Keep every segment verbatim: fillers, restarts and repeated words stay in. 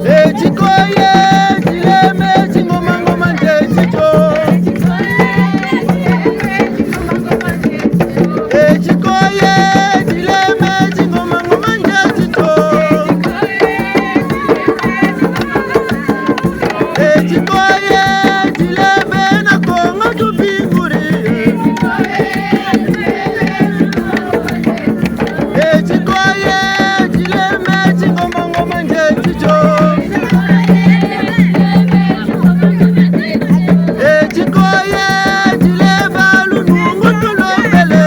E tikoye, tileme, tingoma, ngoma, nde tito. E tikoye, tileme, tingoma, ngoma, nde tito. E tikoye, tileme, na Kongo tubinguri. E tikoye, tileme, tingoma, ngoma, nde tito. E tikoye, tileme, lunungu tulombele.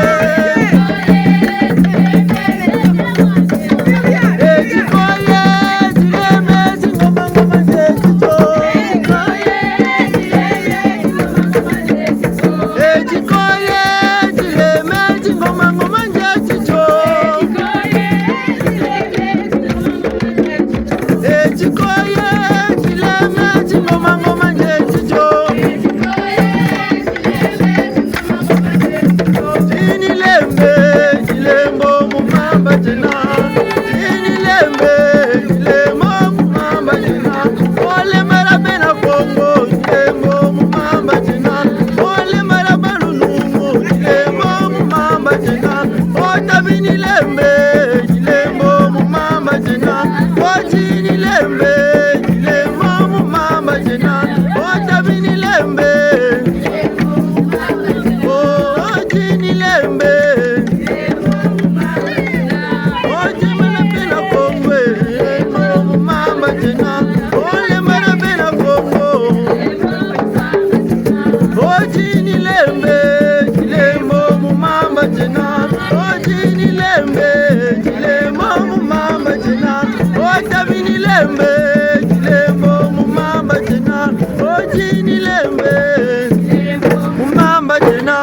E tikoye, tileme, tingoma, ngoma, nde tito. E tikoye, tileme, tingoma, ngoma, nde tito. E tikoye, tileme, tingoma, ngoma, nde tito. Tini lembe, tilembo mu mamba tena. Tini lembe, tilembo mu mamba tena. Ole mara bena Kongo, tilembo mu mamba tena. Ole mara balunungu, tilembo mu mamba tena. O tabini lembe, tilembo mu mamba tena. O tini lembe, tilembo mu mamba tena. O tabini lembe. O tini lembe. O tini lembe na Kongo, tilembo mu mamba tena. Ole mara bena Kongo. O tini lembe, tilembo mu mamba tena. O tini lembe, tilembo mu mamba tena. O tabini lembe, tilembo mu mamba tena. O tini lembe, mu mamba tena.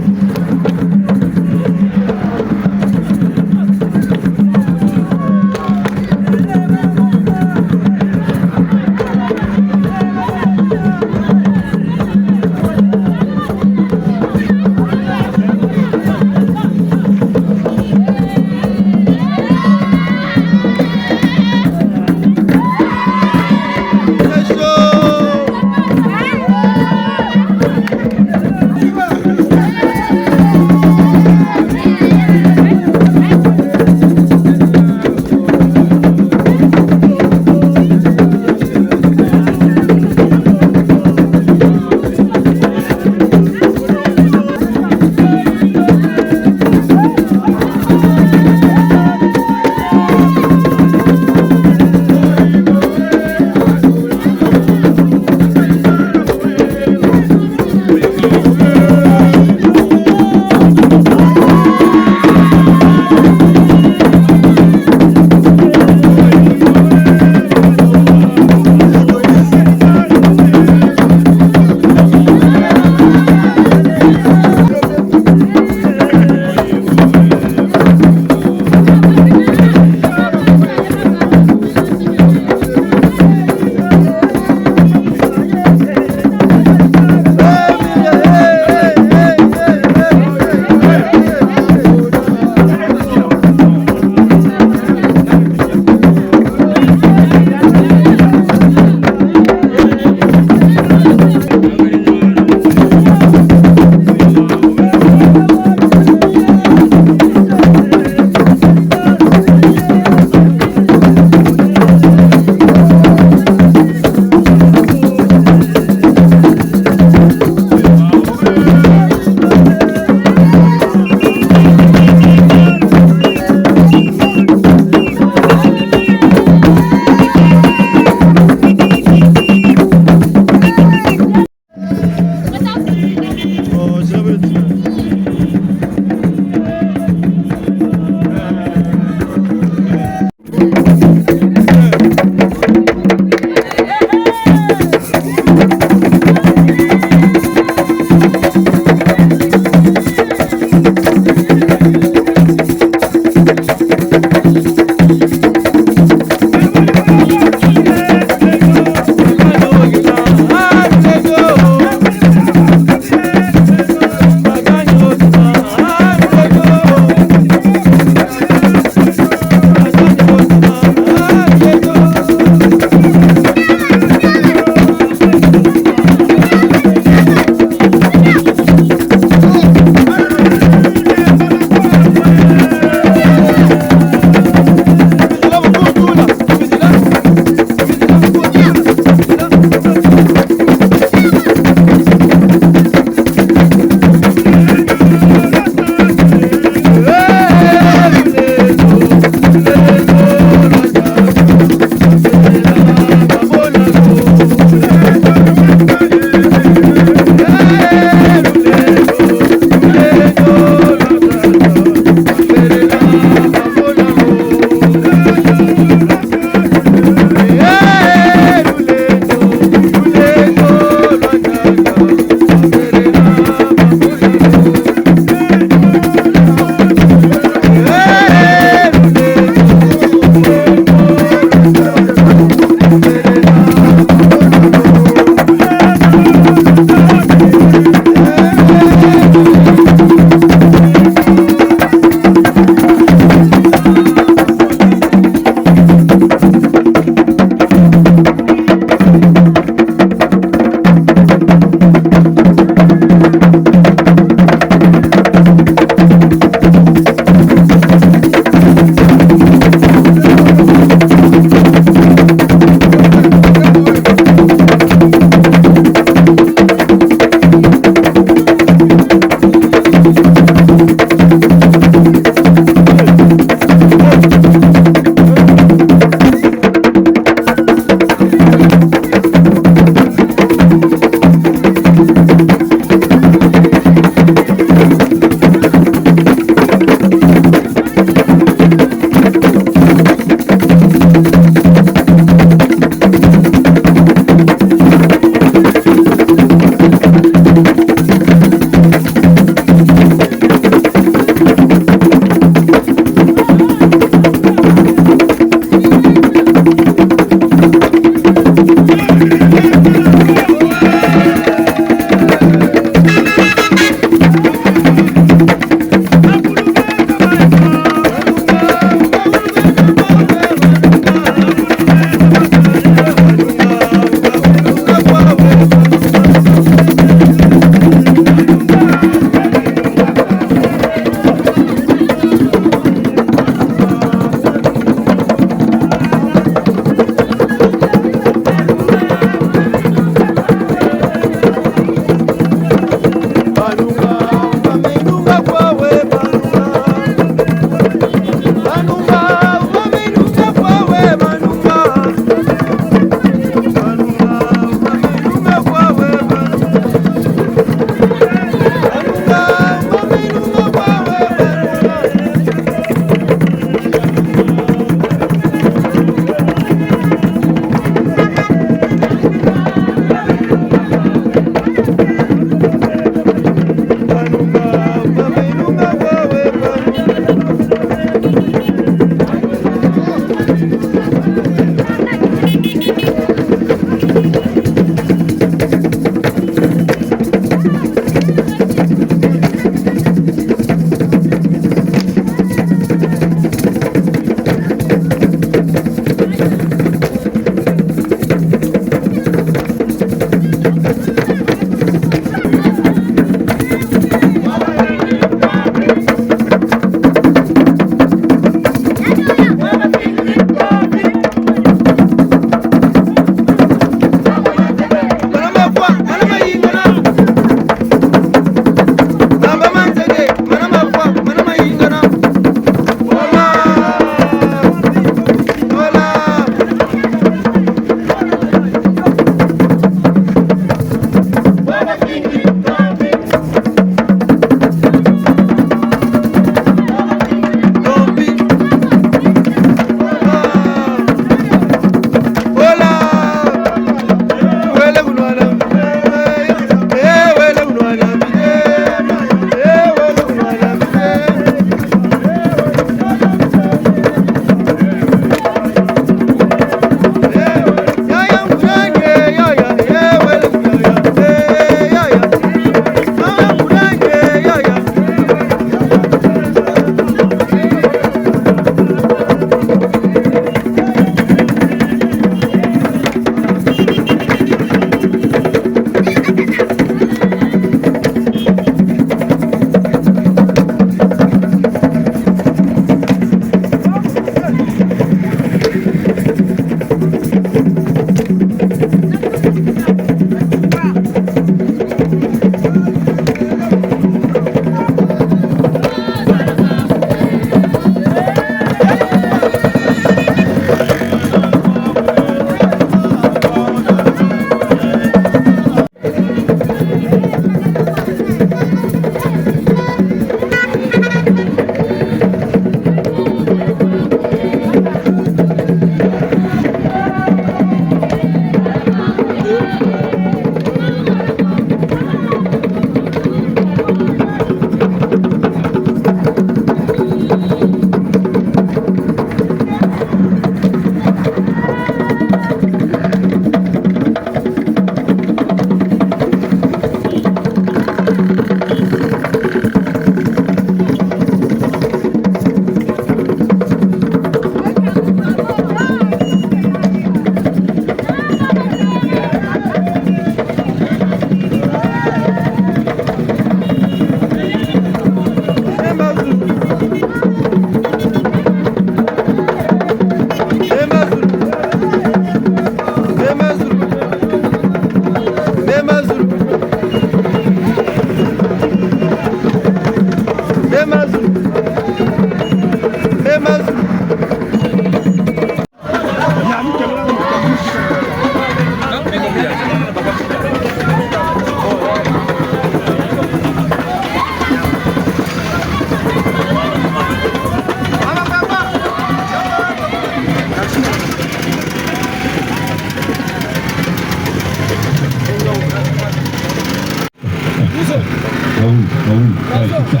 Ah oui, ah oui, ouais, c'est ça.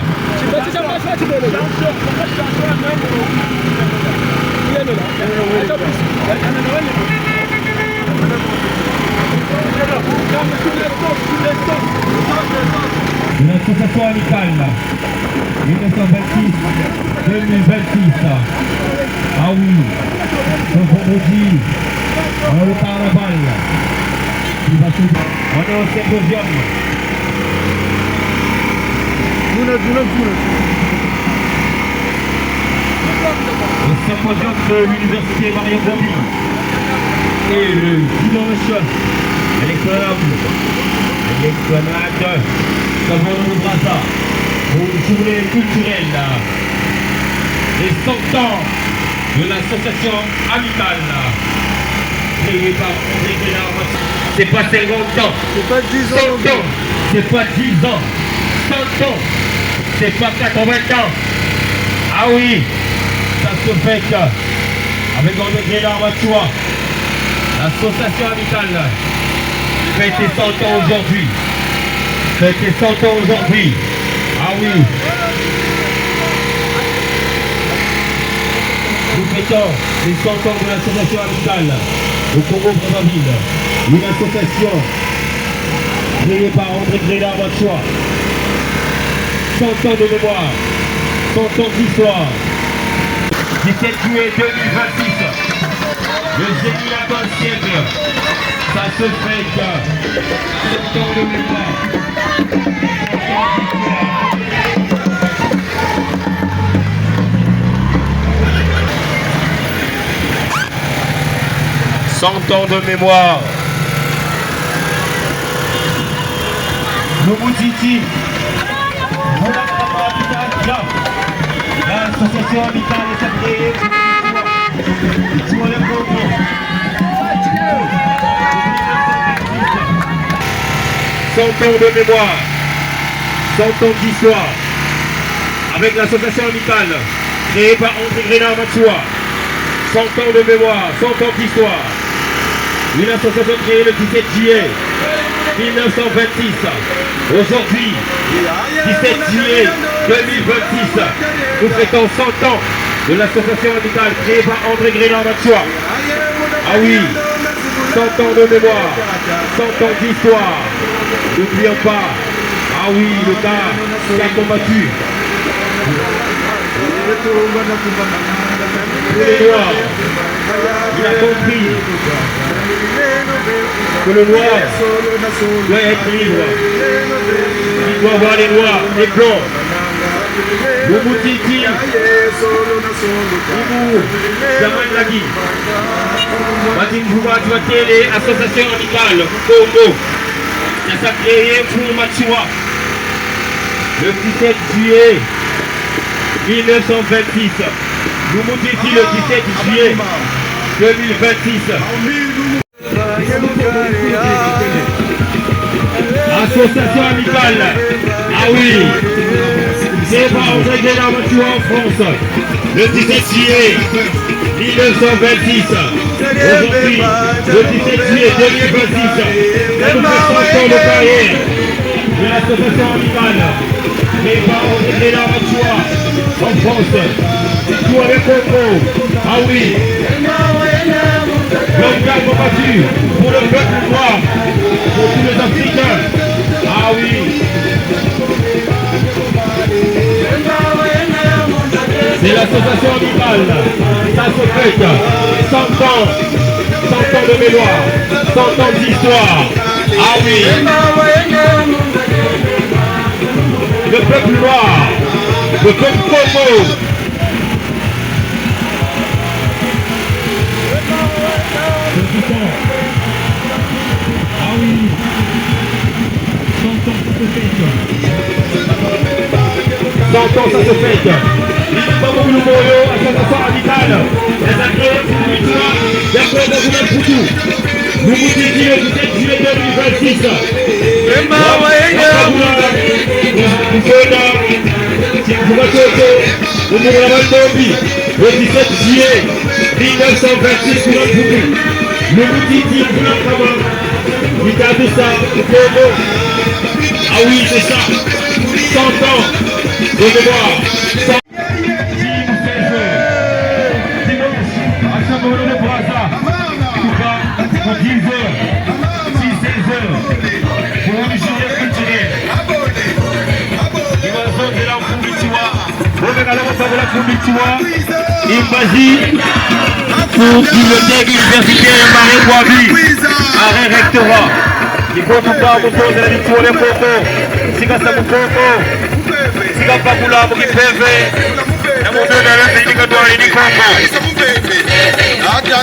De l'association amicale, mille neuf cent vingt-six, deux mille vingt-six. Ah oui, ce vendredi, on a le carnaval qui va se... On est au symposium. Duna, duna, duna. Le symposium de l'université Marien Ngouabi. Et le dimanche, à l'Esplanade, à l'Esplanade, nous avons le Brazza pour une journée culturelle. Les cent ans de l'association amicale, créée par André Grenard. C'est pas cinquante ans. C'est pas dix ans. Cent ans. C'est pas dix ans. Cent ans. C'est pas quatre-vingts ans. Ah oui, ça se fête avec André Grenard Matsoua. L'association amicale fête ses cent ans aujourd'hui. Fête ses cent ans aujourd'hui. Ah oui. Nous fêtons les cent ans de l'association amicale au Congo-Brazzaville. Une association créée par André Grenard Matsoua. Cent ans de mémoire, cent ans d'histoire. dix-sept juillet deux mille vingt-six, le Zénith Latin Siècle, ça se fête. Cent ans de mémoire. Cent ans de mémoire. Lumbu Titi. Voilà comment on dit ça. L'association amicale est agréée. Cent ans de mémoire, cent ans d'histoire, avec l'association amicale créée par André Grenard Matsoua. Cent ans de mémoire, cent ans d'histoire. Une association créée le dix-sept juillet mille neuf cent vingt-six. Aujourd'hui, dix-sept juillet deux mille vingt-six, nous fêtons cent ans de l'association amicale créée par André Grenard Matsoua. Ah oui, cent ans de mémoire, cent ans d'histoire. N'oublions pas, ah oui, le gars qui a combattu pour les Noirs. Il a compris que le Noir doit être libre. Il doit voir les Noirs, les Blancs. Lumbu Titi, Lumbu, Zaman lagi. Martin Fouba, tu vas télé, Association Amicale Kongo. Ça s'est créé pour Matsoua. Le dix-sept juillet mille neuf cent vingt-six. Lumbu Titi, le dix-sept juillet deux mille vingt-six. Association amicale. Ah oui. C'est pas André Grenard Matsoua en France. Le dix-sept juillet mille neuf cent vingt-six. Aujourd'hui, le dix-sept juillet deux mille vingt-six, ça nous fait cent ans de carrière de l'association amicale. Mais pas André Grenard Matsoua en France. Tout avec Kongo. Ah oui. L'homme qui a combattu pour le peuple noir, pour tous les Africains. Ah oui. C'est l'association amicale. Ça se fête. Cent ans. Cent ans de mémoire. Cent ans d'histoire. Ah oui. Le peuple noir. Le peuple Kongo. Ah oui. Cent ans, ça se fête. Cent ans, ça se fête. Lumbu Titi, association amicale. Les acteurs, pour le toit, les acteurs de Lumbu Titi. Lumbu Titi, le dix-sept juillet deux mille vingt-six. Bemba wa yenge. Mfwena, Mfwena Toto, Mfwena Bandombi, le dix-sept juillet mille neuf cent vingt-six, kuna Mputu. Lumbu Titi, kuna Nkama, Mitadisa, Kongo. Ah oui, c'est ça. Cent ans de mémoire. Cent Dimanche, à Chamorro de Brazza, Touba, pour dix heures, six, seize heures, pour une journée culturelle. Dimanche, de la Mfumu Matsoua, Robe Kalaba Fabula Mfumu Matsoua, Imbazi, pour bibliothèque universitaire Marie Kouabi, arrêt rectorat. Il faut tout ça, vous posez la victoire des Kongo, Sika Samu Kongo. Sika bakula mu kimpeve. Na mu ndola ya Afrika twani ni Kongo.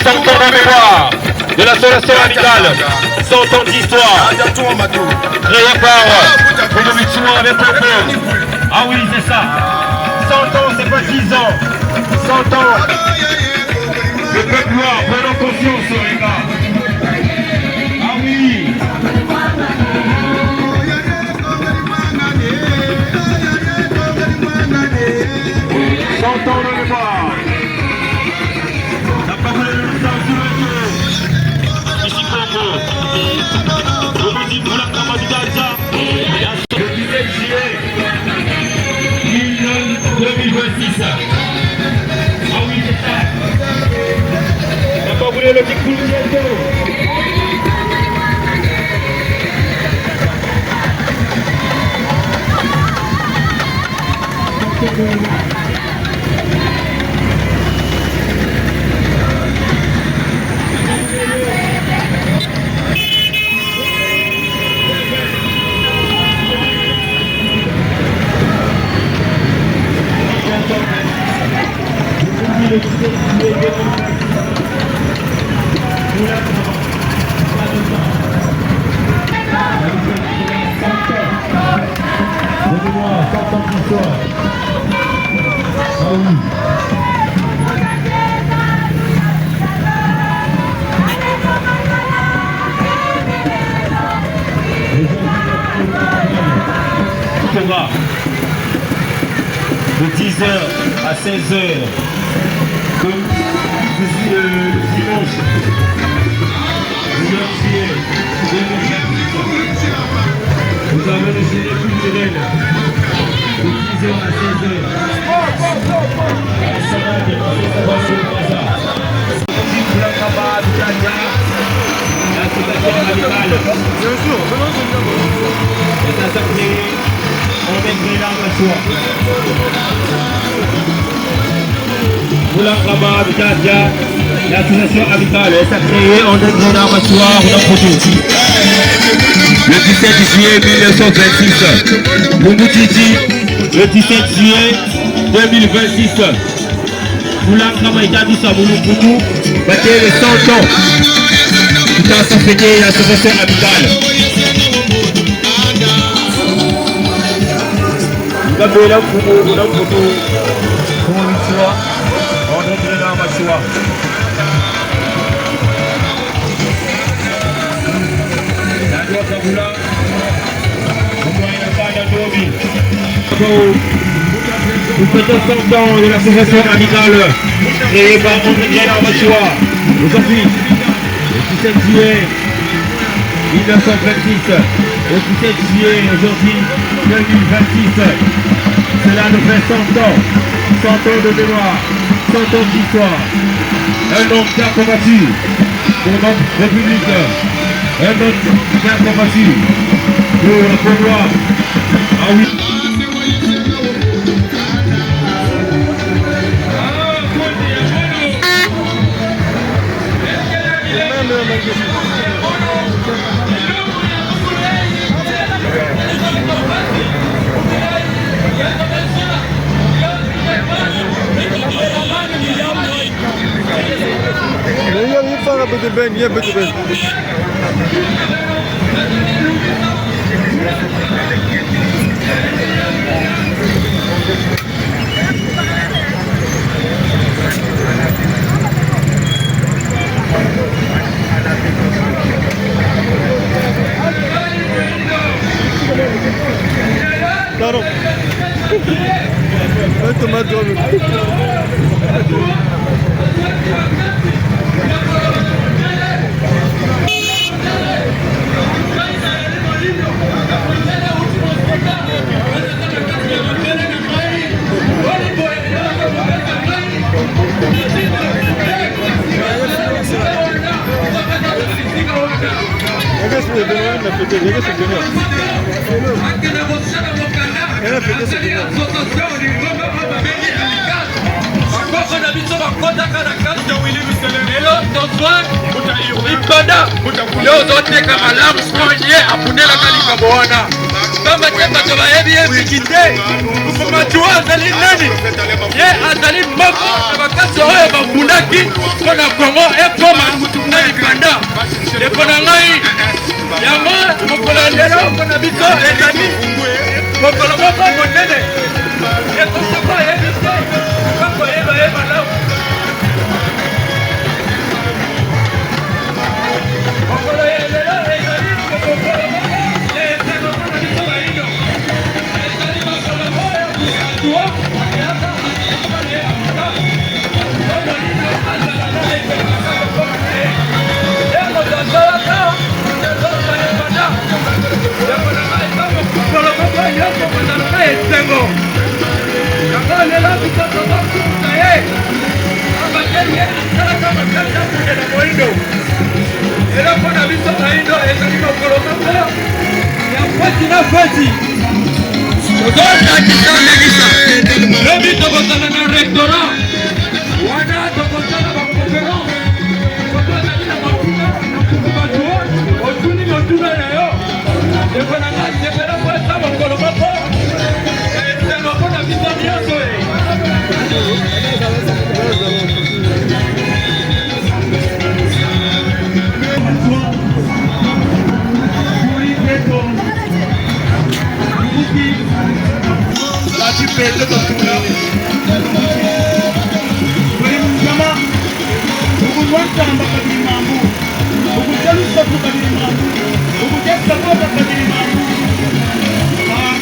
Cent ans de mémoire de l'association amicale. Cent ans d'histoire. Créée par Mfumu Matsoua avec Kongo. Ah oui, c'est ça. Cent ans, c'est pas dix ans. Cent ans. Le peuple noir, prenons conscience, les gars. Ah oui. Cent ans de mémoire. Na bakula na lusansu lweto. Isi Kongo. Lumbu Titi, Mvula Nkama Matata. Le dix-sept juillet mille neuf, deux mille vingt-six. Ah oui, c'est ça. Na bakula na kinkulu kieto. Tonga. De dix heures à seize heures. Donc, euh, dimanche, le neuf juillet deux mille vingt-six, vous avez le générique culturel de dix heures à seize heures. Bien sûr, non, non, c'est bien. Et ça s'appelle André Grenard Matsoua. Boulangama Bitadia, l'association amicale, elle s'est créée en André Grenard Matsoua, on a produit. Le dix-sept juillet mille neuf cent vingt-six, Lumbu Titi, le dix-sept juillet deux mille vingt-six. Boulangama Bitadia, Lumbu Titi, battait les cent ans. Tout à fait fêter l'association amicale. Ngabela mfumu, mfumu Matsoua, André Grenard Matsoua. Ndio kabula. Nous fêtons cent ans de l'association amicale créée par André Grenard Matsoua. Aujourd'hui, le dix-sept juillet mille neuf cent vingt-six, au dix-sept juillet aujourd'hui deux mille vingt-six, cela nous fait cent ans, cent ans de mémoire, cent ans d'histoire. Un homme qui a combattu pour notre République, un homme qui a combattu pour le pouvoir. Ah oui. Ye, ye, ye fara beto beni, ye beto beni. Claro. Vai tomar droga. Bakoko na biso bakotaka na kati ya Willy Lusele. Lelo tozwa Mbuta Urbain. Ibanda. Mbuta Urbain. Yo ozoteka malamu, sinon ye abunelaka likambo wana. Pamba te bato bayebi ye mingi te. Mbuta Matsoua azali nani? Ye azali moko na bakasi oyo babundaki mpo na Congo ekoma na Ibanda. Ndeko na ngai, yango mokolo ya lelo mpo na biso ezali mokolo moko monene. Ekoki koyeba te, koyeba ye malamu. Mokolo ya lelo ezali mokolo moko ya esengo mpo na biso bayindo. Ezali mokolo oyo bato eloko na biso bayindo ezali mokolo moko ya feti na feti. Tozolakisa ndakisa. Lobi tokozala na restaurant. Wana tokosala ba conférence. Soki ozali na motuna na kuku bato, otuni motuna na yo. Ndeko na ngai, sepela mpo eza mokolo moko ya esengo mpo na biso nyonso, eh. Kwa ntamba kabidi mambu. Mu kudia lusatu kabidi mambu. Mu kudia sabata kabidi mambu. Ah,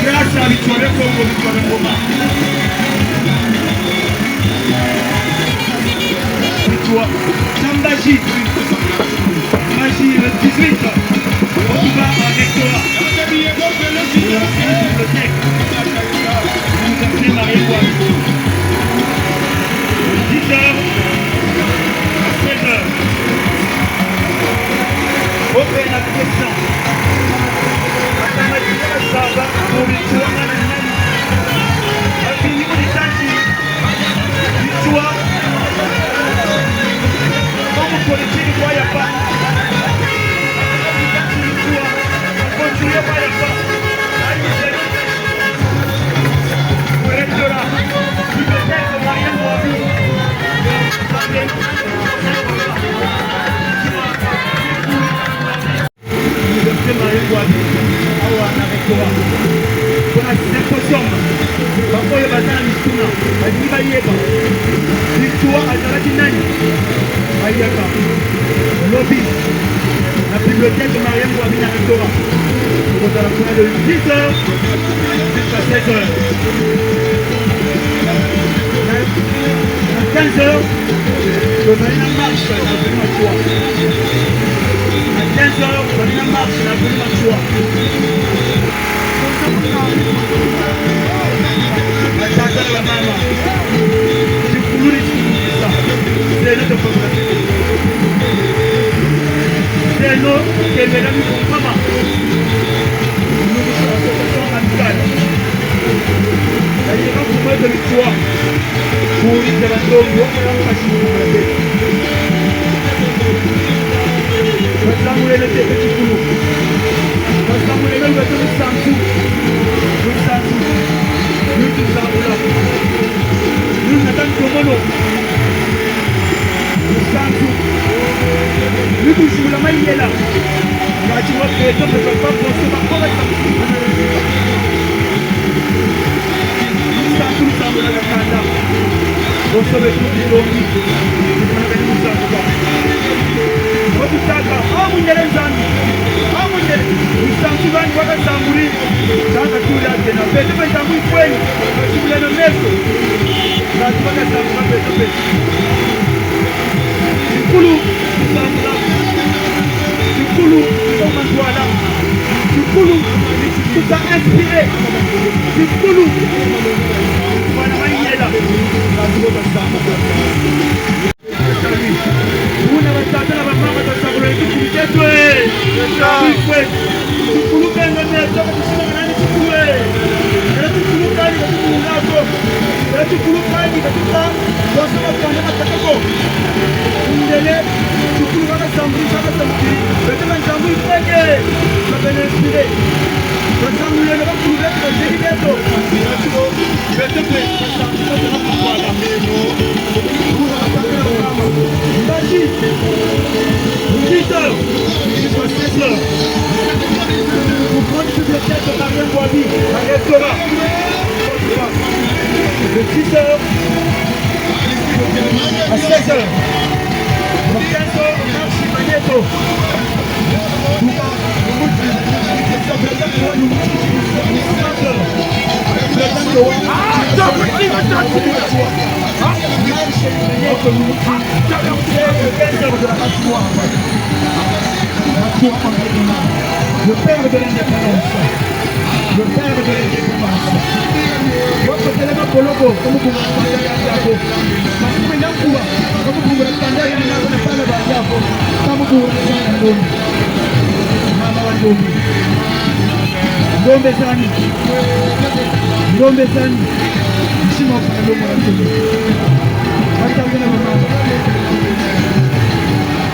grâce à Victoire Kongo, Victoire Ngoma. Victoire. Tamba J. Magie le dix-huit. Otuba en rectorat. Bibliothèque. Vous appelez Marie Bois. Dix heures à seize heures. Open à question. Matanga tia saba, pour Victoire na nani? Abini ku litaki. Victoire. Comme politique, quoi, y a pas. Victoire. Continuez, quoi, y a pas. Pour être là. Peut-être moyen pour vous. Université Marie Ngouabi, awa na rectorat. Kuna symposium, baoyo baza na mituna, balingi bayeba Victoire azalaki nani? Bayaka. Lobi, na bibliothèque Marie Ngouabi na rectorat. Tokozala kuna de dix heures jusqu'à seize heures. Na, na quinze heures, tozali na marche na avenue Matsoua. Na quinze heures, tozali na marche na avenue Matsoua. Batata na bamama, kikululi kisa, zeno tokobela. Zeno kebela mikumama. Nous, nous sommes association amicale. D'ailleurs, quand vous mettez le poids, kuuliza bandombe, okoya mpasi mu kula te. Basangu lelo te, te kikulu. Basangu lelo beto lusansu. Lusansu. Lutusangula. Lunata ntomono. Lusansu. Lutuziula mayela. Kati wa beto, beto bakonso bakola. Lusansu lusambula na kanda. Bonso beto bilongi. Tufanakani lusansu kwa. Bakutaka, "Ah, mundele Nzambi. Ah, mundele." Lusansu lwani lwakasambuli. Tanga tula tena. Beto mpe ntangu ifweni. Basibula na meso. Bantu bakasambula beto mpe. Kikulu, lusambula. Kikulu, koma ntwala. Kikulu, kuta inspiré. Kikulu, mwana mayela. Kuna batata na bamama, tasabula kikulu kieto, eh. Kikulu kieto. Tukulu kenga meso, katusima nani tukulu, eh. Kala tukulu kani, katukulu ngako. Kala tukulu kani, katuka. Bonso bakanda bataka ko. Mundele, tukulu bakasambuli, bakasambuli. Beto na ntangu ifweni. Babene inspiré. Basambuli na bakulu beto, bazeli beto. Beto mpe. Mbasi, dix heures, jusqu'à seize heures. Vous prenez toute la tête de Marie Ngouabi, à restaurant. De dix heures à seize heures. Donc, quinze heures, on marche, Manieto. Le père de l'indépendance. Le père de l'indépendance. Wako tena boloko, comme vous m'entendez, Mama Ngombe, Mama wa Ngombe. Ngombe zani. Ngombe zani. Ntima kwa Ngombe wa Ngombe. Batata na bamama.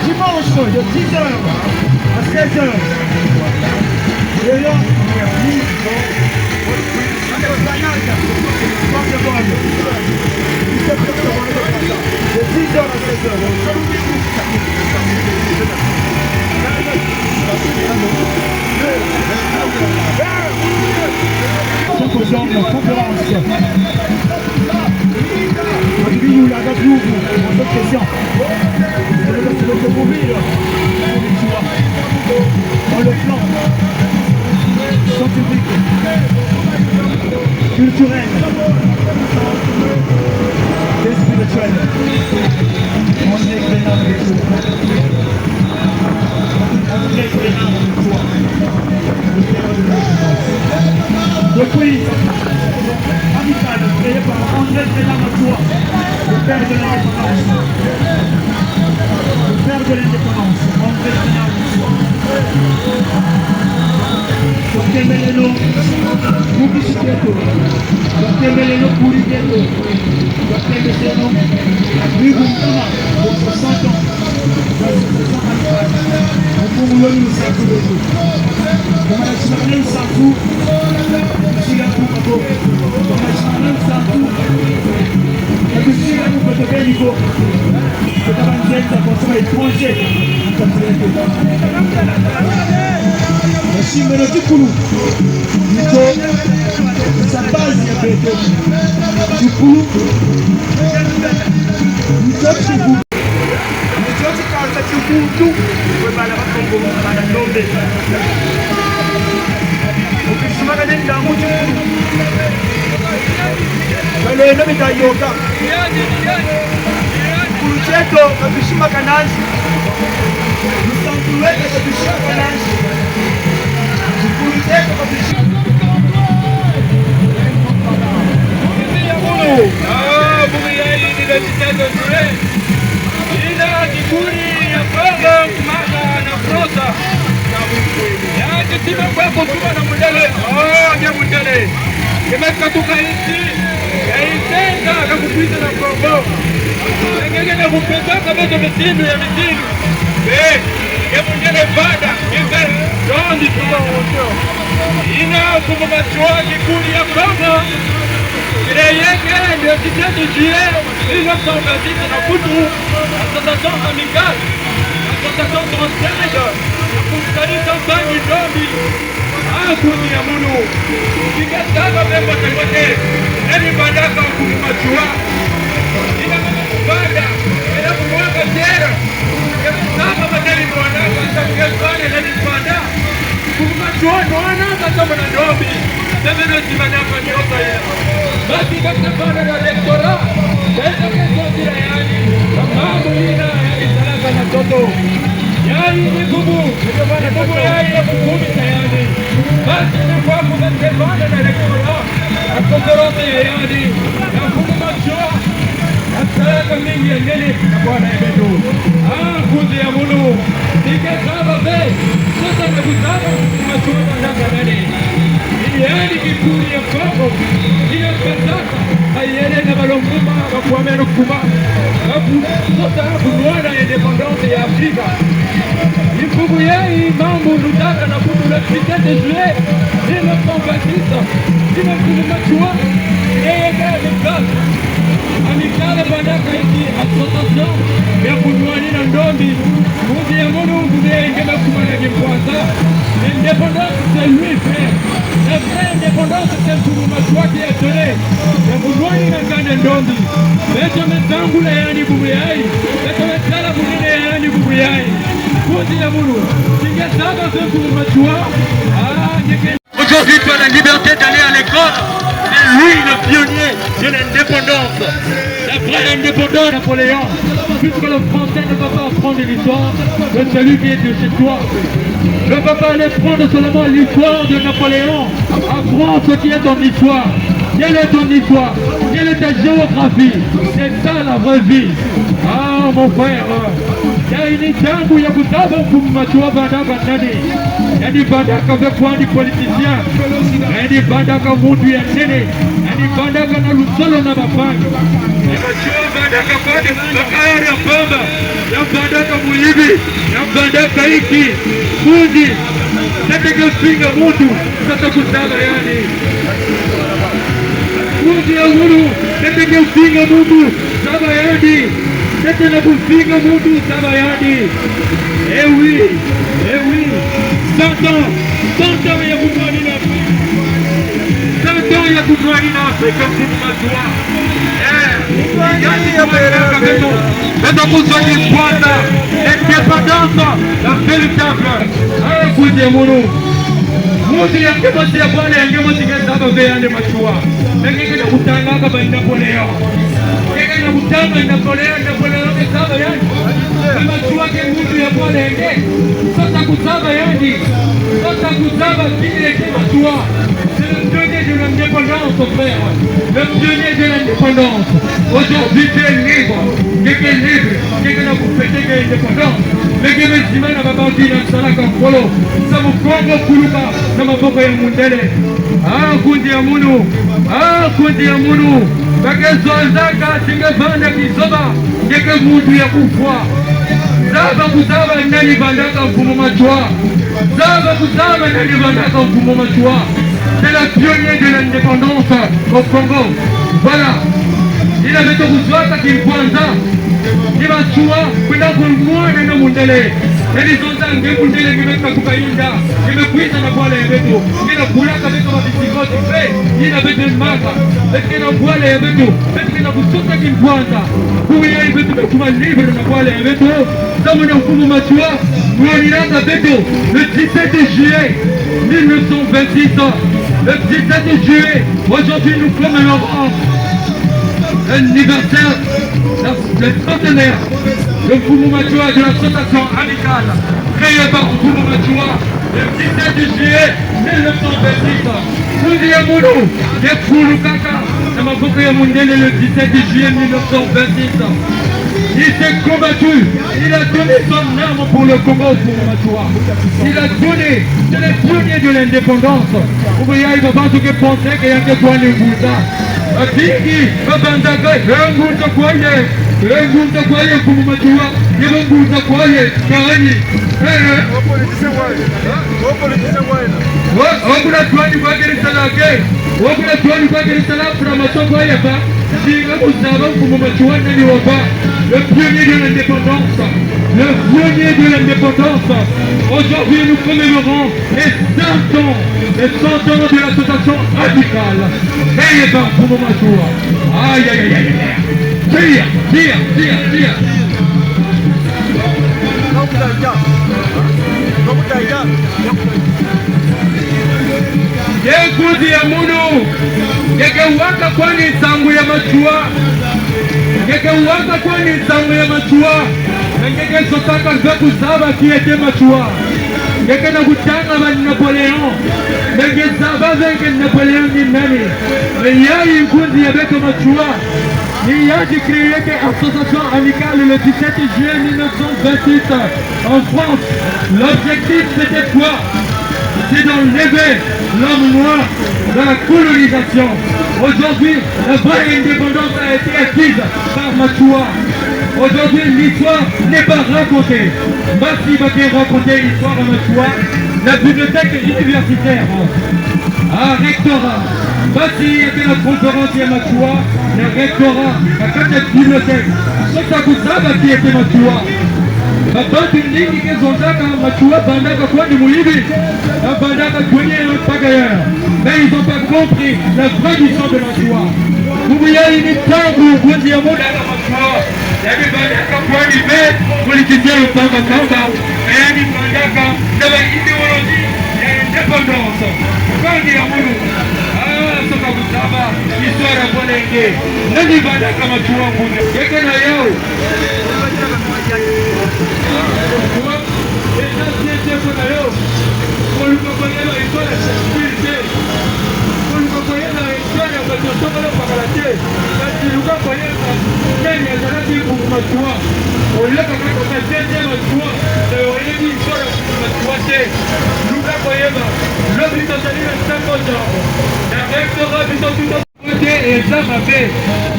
Dimanche de dix heures à seize heures. Et là, Symposium, conférence. Là, avec vous, vous, en tant que question. C'est le, c'est le, le mobile. Tu vois, dans le plan scientifique, culturel et spirituel. On est bien avec vous. André Grenard Matsoua, le père de l'indépendance. Depuis Amical, créé par André Grenard Matsoua, le père de l'indépendance. Le père de l'indépendance, André Grenard Matsoua. Tokembeleno, mukisi keto. Tokembeleno, kuri keto. Tokembeleno, bibu ntama, soixante ans. Mpungu yo ni lusansu lweto. Kwa maana sina ni lusansu, sila ku mako. Kwa maana sina ni lusansu, kwa kusila ku beto beni ko. Kota banzenza kwa sima étranger, mkati wetu. Nasimbeno kikulu. Nito sa base ya beto. Kikulu. Nito kikulu. Nito kikasa kikulu. Kwe bana ba Kongo, bana ndombe. Okisumaka nenda mu kikulu. Kalenda mita yoka. Kikulu kieto ka tusimaka nandi. Lusansu lweto ka tusimaka nandi. Kikulu kieto ka tusimaka. Ah, bubu yayi ni le dix-sept juillet. Ina kikulu ya Kongo kumaka na Fransa. Ya kitima kwa kutuma na mundele. Oh, ya mundele. Keme katuka insi, ya insenga, ya kukwisa na Kongo. Engenge na kupesa kwa beto mitindu ya mitindu. Eh, ya mundele vanda, ya ndondi tuka woto. Ina Mfumu Matsoua kikulu ya Kongo. Créé le dix-sept juillet mille neuf cent vingt-six na Mputu, association amicale, association française, ya kusadisa mpangi ndombi. Ah, nkundi ya munu. Kika saba ve mbote mbote. Nani bandaka Mfumu Matsoua? Ina mama kubanda. Ina kumwaka tera. Kika saba matali mwana. Kasa kika saba nani banda. Mfumu Matsoua nwana kasa mwana ndombi. Sebeno simana kwa nyoka ya. Basi kaka banda na lectorat. Kesa kesa sila yani. Mama mulina yani salaka na toto. Yandi ni bubu, ni bubu yandi ya kukumisa yandi. Basi na kwa kuka semana na lectorat, na conférence ya yandi, na Mfumu Matsoua, na salaka mingi ya nene, na bwana ya beto. Ah, nkundi ya munu, ni ke zaba ve, sasa na kuzaba Mfumu Matsoua na nani. Ni yandi kikulu ya Kongo, ni ya Kazakh. Mayele na balonguma, bakwame lukuma. Baku-, kota kunwana indépendance ya Afrika. Mfumu yayi mambu lutaka na kutu le dix-sept juillet mille neuf cent vingt-six. Ina Mfumu Matsoua, yeye kaya amicale. Amicale bandaka inki? Association ya kunwanina ndombi. Nkundi ya munu, nkundi ya ingeme kuma na kimpwanza. L'indépendance, c'est lui, frère. La vraie indépendance, c'est Mfumu Matsoua qui a donné. Ya kunwanina nganda ndombi. Beto me zangula yandi bubu yayi. Beto me tala bunene ya yandi bubu yayi. Nkundi ya munu. Kinga zaba ve Mfumu Matsoua. Ah, nyeke. Aujourd'hui, tu as la liberté d'aller à l'école. C'est lui le pionnier de l'indépendance. La vraie indépendance, Napoléon. Puisque le français ne va pas apprendre l'histoire de celui qui est de chez toi. Ne va pas aller prendre seulement l'histoire de Napoléon. Apprends ce qui est ton histoire. Quelle est ton histoire? Quelle est ta géographie? C'est ça la vraie vie. Ah, mon frère, yayi ni ntangu ya kuzaba Mfumu Matsoua vandaka nani. Yandi vandaka ve kwandi politicien. Yandi vandaka muntu ya nene. Yandi vandaka na luzolo na bampangi. Matsoua vandaka kwandi bakala ya mpamba. Ya vandaka muyibi. Ya vandaka inki? Nkundi. Ntete ke finga muntu, sasa kuzaba yandi. Nkundi ya munu, ntete ke finga muntu, zaba yandi. Ntete na kufinga muntu, zaba yandi. Eh oui, eh oui. Cent ans, cent ans ya kunwanina Afrika. Cent ans ya kunwanina Afrika, Mfumu Matsoua. Eh, yandi Beto kuzwa kimpwanza, indépendance, la véritable. Ah, nkundi ya munu. Muntu ya nge mosi ya bwala ya nge mosi ke zaba ve yandi Matsoua. Mais nge ke na kutangaka ba Napoléon. Nge ke na kutanga Napoléon, Napoléon ke zaba yandi. Mais Matsoua ke muntu ya bwala ya nge. Sosa kuzaba yandi. Sosa kuzaba qui était Matsoua. C'est le pionnier de l'indépendance, frère. Le pionnier de l'indépendance. Aujourd'hui, tu es libre. Nge ke libre. Nge ke na kufêter indépendance. Mais nge me zimbana ba bantu yina salaka ngolo. Samu Kongo kuluka na maboko ya mundele. Ah, nkundi ya munu. Ah, nkundi ya munu. Ba ke zonzaka ti nge vanda kizoba. Nge ke muntu ya kufwa. Zaba kuzaba nani vandaka Mfumu Matsoua. Zaba kuzaba nani vandaka Mfumu Matsoua. C'est le pionnier de l'indépendance au Congo. Voilà. Yina beto kuzwaka kimpwanza. Ni Matsoua, kwenda kumwana na mundele. Yandi zonza nge mundele nge me katuka yinda. Nge me kwiza na bwala ya beto. Nge na bulaka beto ba bisikoti. Ve yina beto maka. Beto ke na bwala ya beto. Beto ke na kusosa kimpwanza. Kuya beto me kuma libre na bwala ya beto. Samu na Mfumu Matsoua, nwanilaka beto, le dix-sept juillet mille neuf cent vingt-six. Le dix-sept juillet, aujourd'hui nous commémorons l'anniversaire, le centenaire de Mfumu Matsoua, de l'association amicale créée par Mfumu Matsoua, le dix-sept juillet mille neuf cent vingt-six. Nkundi ya munu, nge kulukaka na maboko ya mundele le dix-sept juillet mille neuf cent vingt-six. Il s'est combattu, il a donné son âme pour le Congo, pour Matsoua. Il a donné, c'est le pionnier de l'indépendance. Ouvrier, il va pas se penser que yandi ke kwandi ngunza. Babingi babanzaka: "Eh, ngunza kwa ye, eh, ngunza kwa ye, Mfumu Matsoua, ye ba ngunza kwa ye, kani." Eh, eh. Wa, wa kuna twani kwa kele salake. Wa kuna twani kwa kele sala, kuna masoko ya ba. Dinga kuzaba Mfumu Matsoua nani wa ba. Le pionnier de l'indépendance. Le pionnier de l'indépendance. Aujourd'hui, nous commémorons les cent ans, les cent ans de l'association amicale. Créée par Mfumu Matsoua. Aïe, aïe, aïe, aïe, aïe. Tia, tia, tia, tia. Ye nkundi ya munu, nge ke waka kwandi nsangu ya Matsoua. Nge ke waka kwandi nsangu ya Matsoua. Mais nge ke sosaka ve kuzaba qui était Matsoua. Nge ke na kutanga ba Napoléon. Mais nge zaba ve que Napoléon ni nani. Mais yayi nkundi ya beto Matsoua. Ni yandi créé ke association amicale le dix-sept juillet mille neuf cent vingt-six en France. L'objectif, c'était quoi? C'est d'enlever l'homme noir dans la colonisation. Aujourd'hui, la vraie indépendance a été acquise par Matsoua. Aujourd'hui, l'histoire n'est pas racontée. Mbasi ba ke raconter histoire ya Matsoua, la bibliothèque universitaire, à rectorat. Mbasi ya ke na conférence ya Matsoua, na rectorat, na kati ya bibliothèque. Sosa kuzaba qui était Matsoua. Ba bantu mingi ke zonzaka Matsoua vandaka kwandi muyibi. Ba vandaka kwenye pagaya. Mais ils ont pas compris la vraie mission de Matsoua. Bubu yayi ni ntangu nkundi ya munu ya Matsoua. Yandi vandaka kwandi ve politicien ya kamba kamba. Mais yandi vandaka na ba idéologie ya indépendance. Nkundi ya munu. Ah, sosa kuzaba histoire ya bwala ya nge. Nani vandaka Matsoua ngunza? Nge ke na yawu. Eza fier te mpo na yo. Koluka koyeba histoire ya Shakespeare te. Koluka koyeba histoire ya bato ya songolo pakala te. Kasi luka koyeba nani azalaki Mfumu Matsoua. Oyokaka kaka te te Matsoua, mais oyebi histoire ya Mfumu Matsoua te. Luka koyeba. Lobi tozali na ntango jambo. Na rectorat biso tuta te eza mabe.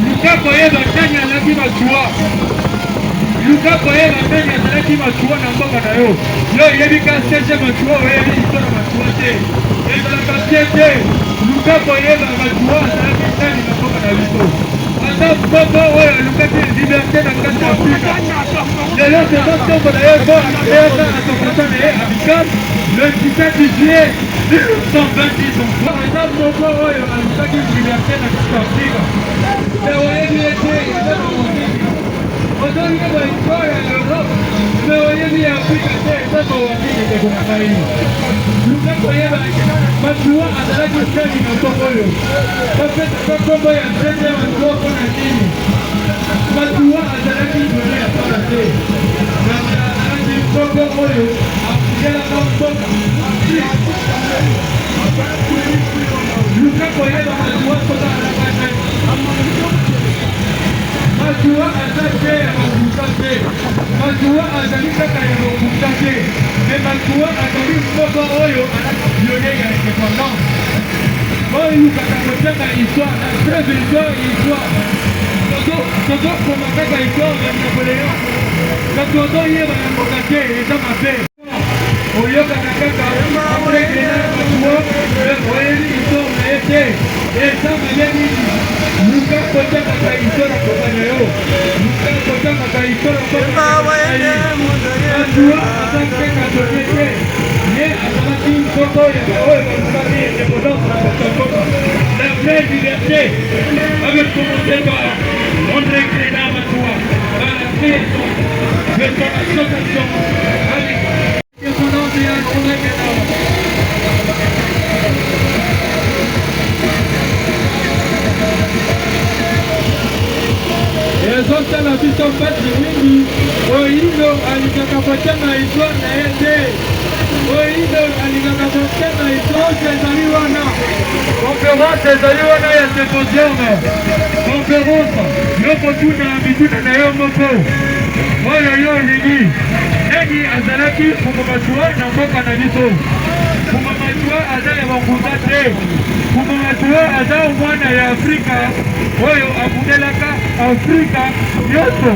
Luka koyeba nani alaki Matsoua. Luka koyeba nani azalaki Matsoua na mboka na yo. Yo oyebi ka C G Matsoua, oyebi histoire ya Matsoua te. Ezalaka bien te. Luka koyeba Matsoua azalaki nani na mboka na biso. Ata moko oyo alukaki liberté na kati ya Afrika. Lelo tozo tombola ye mpo na asociation na ye amicale le dix-sept juillet mille neuf cent vingt-six. Ata moko oyo alukaki liberté na kati ya Afrika. Mais oyebi ye te, eza na Luka koyeba Matsoua azalaki nani na nkombo oyo. Bapesaka nkombo ya Zeze Matsoua mpo na nini? Matsoua azalaki pionnier ya kala te. Kasi azalaki nkoko oyo afutelaka mboka. Luka koyeba Matsoua soki azalaka nani. Matsoua aza te ya babuta te. Matsoua azali kaka ya lokuta te, mais Matsoua azali nkoko oyo azali pionnier ya indépendance. Boyokaka kotanga histoire, na preuve histoire, histoire. Tozo, tozokoma kaka histoire ya Napoléon. Kasi ozoyeba yango kaka te, eza mabe. Oyokaka kaka André Grenard Matsoua, mais oyebi histoire na ye te. Eza mabe mingi. Luka kotangaka histoire ya mboka na yo. Luka kotangaka histoire ya mboka na yo. Matsoua azalaki kaka catholique te. Ye azalaki nkoko ya baoyo balukaki indépendance na kati ya mboka. La vraie liberté avait commencé par André Grenard Matsoua, par la création de son association avec Ezosala biso mpasi mingi, oyo alingaka kotanga histoire na ye te. Oyo alingaka kotanga histoire ezali wana. Conférence ezali wana ya symposium. Conférence, yo kotuna mituna na yo moko. Oyo yo olingi. Nani azalaki Mfumu Matsoua na mboka na biso? Mfumu Matsoua aza ya bangunza te. Mfumu Matsoua aza mwana ya Afrika oyo abundelaka Afrika nyonso.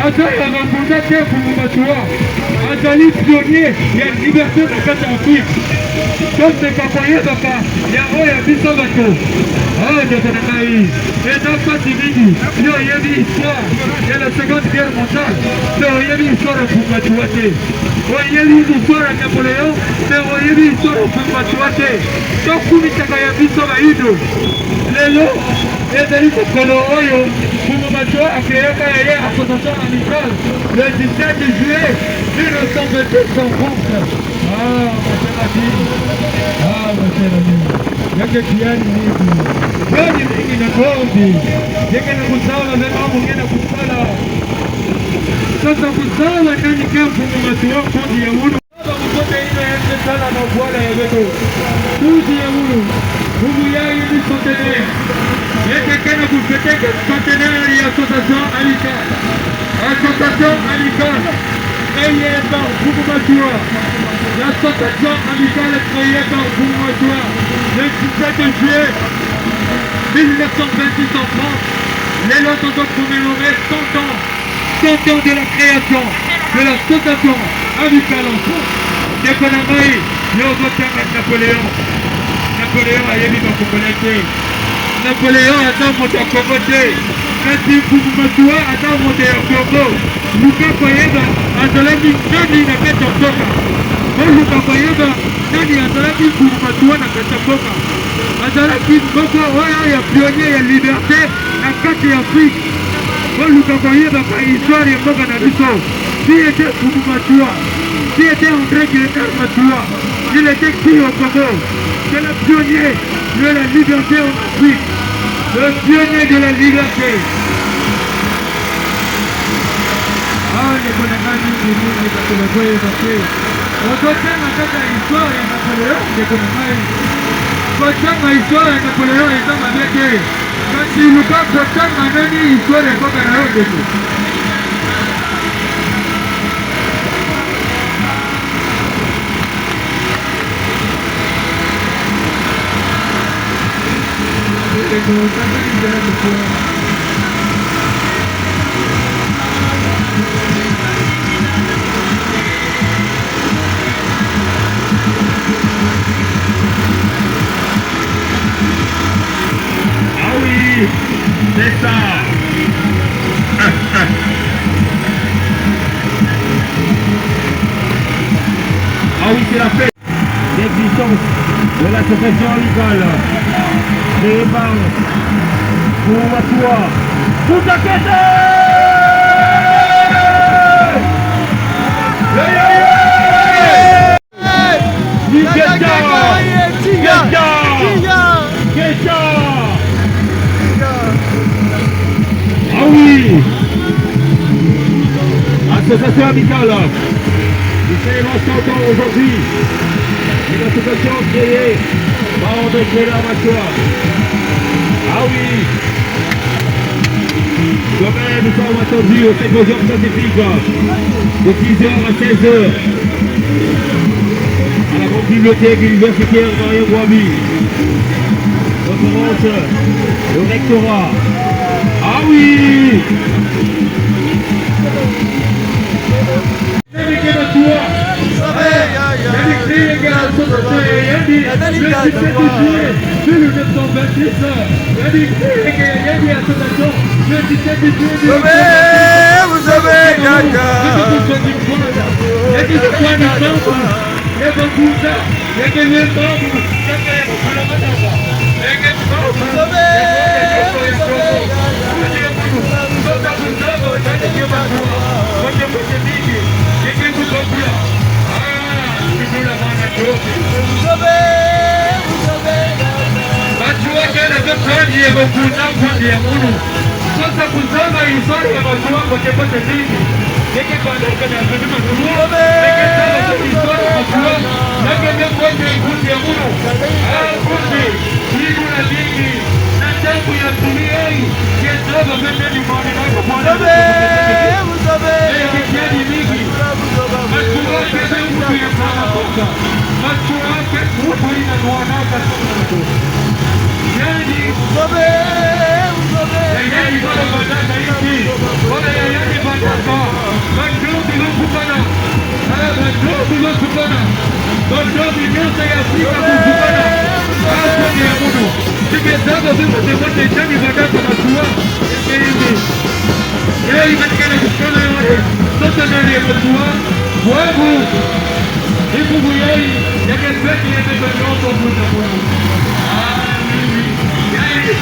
Aza ya bangunza te, Mfumu Matsoua. Azali pionnier ya liberté na kati ya Afrique. Tomeka koyebaka ya oyo ya biso bato. Oh, ndeko na ngai, eza mpasi mingi. Yo oyebi histoire ya la Seconde Guerre mondiale, mais oyebi histoire ya Mfumu Matsoua te. Oyebi histoire ya Napoléon, mais oyebi histoire ya Mfumu Matsoua te. Tokumisaka ya biso baindo. Lelo, ezali mokolo oyo Mfumu Matsoua akreaka ya ye association amicale le dix-sept juillet mille neuf cent vingt-six en France. Ah, mon cher ami. Ah, mon cher ami. Yake kiani mingi. Kiani mingi na Kombi. Yake na kusala, mema munge na kusala. Sasa kusala nani ke Mfumu Matsoua kundi ya unu. Baba mbote ino ya sala na bwala ya beto. Kundi ya unu. Mfumu yayi ni centenaire. Yake ke na kufêter centenaire ya association amicale. Association amicale créée par Mfumu Matsoua. L'association amicale créée par Mfumu Matsoua le dix-sept juillet mille neuf cent vingt-six en France. Lelo tozo commémorer cent ans, cent ans de la création de l'association amicale en France. Ndeko na ngai, yo ozotanga Napoléon. Napoléon ayebi ba Congolais te. Napoléon aza moto ya Congo te. Kasi Mfumu Matsoua aza moto ya Congo. Luka koyeba azalaki nani na kati ya mboka. Boluka koyeba nani azalaki Mfumu Matsoua na kati ya mboka. Azalaki moko oyo ya pionnier ya liberté na kati ya Afrique. Boluka koyeba ba histoire ya mboka na biso. Qui était Mfumu Matsoua? Qui était André Grenard Matsoua? Il était qui au Congo? C'est le pionnier de la liberté en Afrique. Le pionnier de la liberté. Ah, ndeko na ngai mingi mingi, bato bazoyeba te. Ozotanga kaka histoire ya Napoléon, ndeko na ngai. Kotanga histoire ya Napoléon eza mabe te. Kasi luka kotanga nani histoire ya mboka na yo, ndeko. Ah oui, c'est ça. Ah oui, c'est la fête. L'existence de l'association amicale créée par Mfumu Matsoua. Futa Kete! Yo, yo, yo! Amical, nous célébrons cent ans aujourd'hui d'une association créée par André Kela Matsoua. Ah oui, demain, nous sommes attendus au symposium scientifique de dix heures à seize heures à la grande bibliothèque universitaire Marien Ngouabi. Référence, le rectorat. Ah oui! Matsoua kele zo kwandi ye bakunda nkundi ya munu. Sosa kuzanga histoire ya Matsoua côté côté mingi. Yeke banda kana nkundi Matsoua. Yeke tala zo histoire ya Matsoua. Yeke me côté nkundi ya munu. Ah, nkundi. Yigula mingi. Na ntangu ya tuli ei. Ye zaba mene ni mwana na kwa mwana. Yeke kiadi mingi. Matsoua kele mtu ya mwana mboka. Matsoua kele mtu ina mwana kasuka. Yandi. Ya yandi bala bandaka insi. Bala ya yandi bandaka. Bantu bilukukana. Ah, bantu bilukukana. Bantu bilukukana ya Afrika kukukana. Ah, kwa ya munu. Sike zaba ziko zemote jani bandaka Matsoua. Eke insi. Yai batikele kusola yote. Sosa nani ya Matsoua. Wabu. Ibubu yai. Yake feti yake kwa yoto kuta kwa. Ah, mimi. Yai.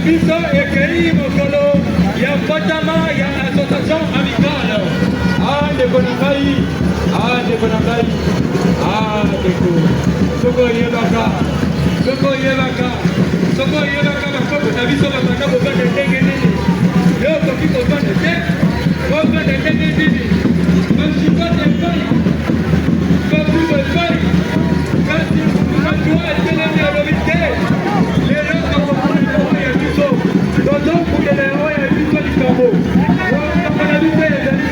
Biso ekeyi mokolo ya mbotama ya association amicale. Ah, ndeko na ngai. Ah, ndeko na ngai. Ah, ndeko. Soki oyebaka, soki oyebaka, soki oyebaka bakoko na biso babanda kovanda ndenge nini, yo okoki kovanda te. Kovanda ndenge nini? Basuka te pai. Basuka pai. Kasi Matsoua atelemi, alobi te. Lelo tokokutana na oyo ya biso. Tozokutana na oyo ya biso likambo. Likambo na biso ezali.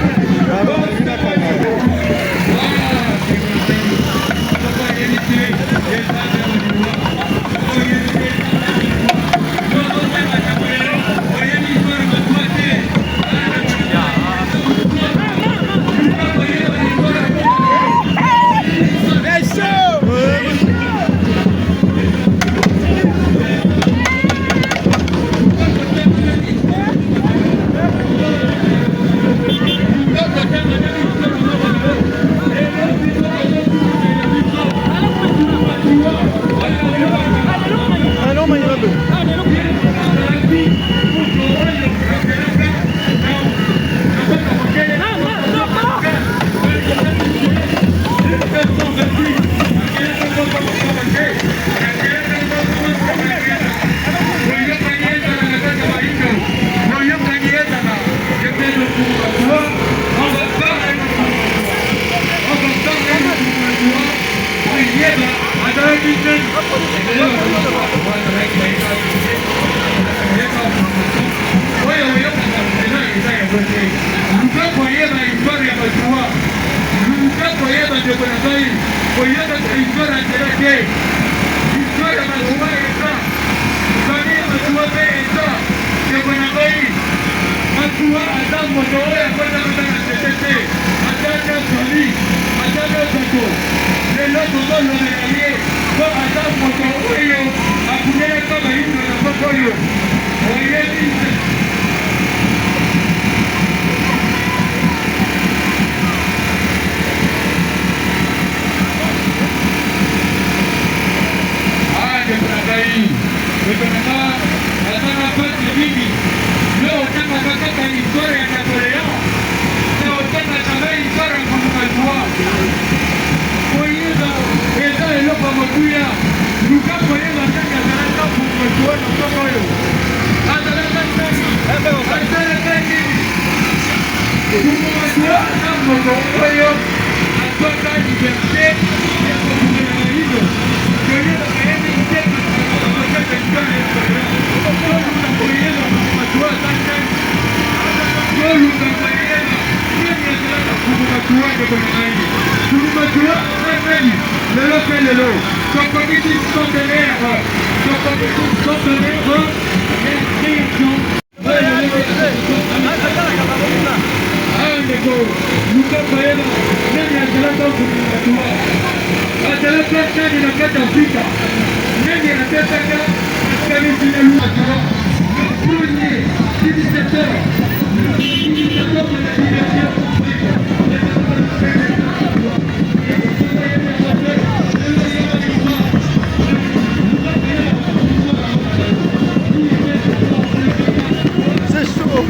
Oyo oyokaka mpela eza yango te. Luka koyeba histoire ya Matsoua. Luka koyeba, ndeko na ngai, koyeba histoire ya nzela te. Histoire ya Matsoua eza. Famille ya Matsoua mpe eza. Ndeko na ngai, Matsoua aza moto oyo akotaka na nzete te. Aza na famille, aza na bato. Lelo tozolobela ye, mpo aza moto oyo abukelaka bayindo na mboka oyo. Oyebi te. Ah, ndeko na ngai, ndeko na ngai, naza na mpasi mingi. Yo otangaka kaka histoire ya Napoléon, na otangaka na histoire ya Mfumu Matsoua. Koyeba eza eloko ya motuya. Luka koyeba nani azalaka Mfumu Matsoua na mboka oyo. Azalaka nani? Asalaka nini? Mfumu Matsoua aza moto oyo azwaka liberté ya kobundela na yino. Toyebaka ye mingi te, na kati ya histoire ya Kongo. Toluka koyeba Mfumu Matsoua aza nani. Toluka koyeba nani azalaka Mfumu Matsoua, ndeko na ngai. Mfumu Matsoua aza nani? Lelo mpe lelo, tokokisi centenaire, tokokisi centenaire ya création. Ah, ndeko, luka koyeba nani azalaka Mfumu Matsoua. Azalaka nani na kati ya Afrika? Nani apesaka makanisi na Matsoua? Le premier initiateur, le premier initiateur de la liberté. C'est chaud.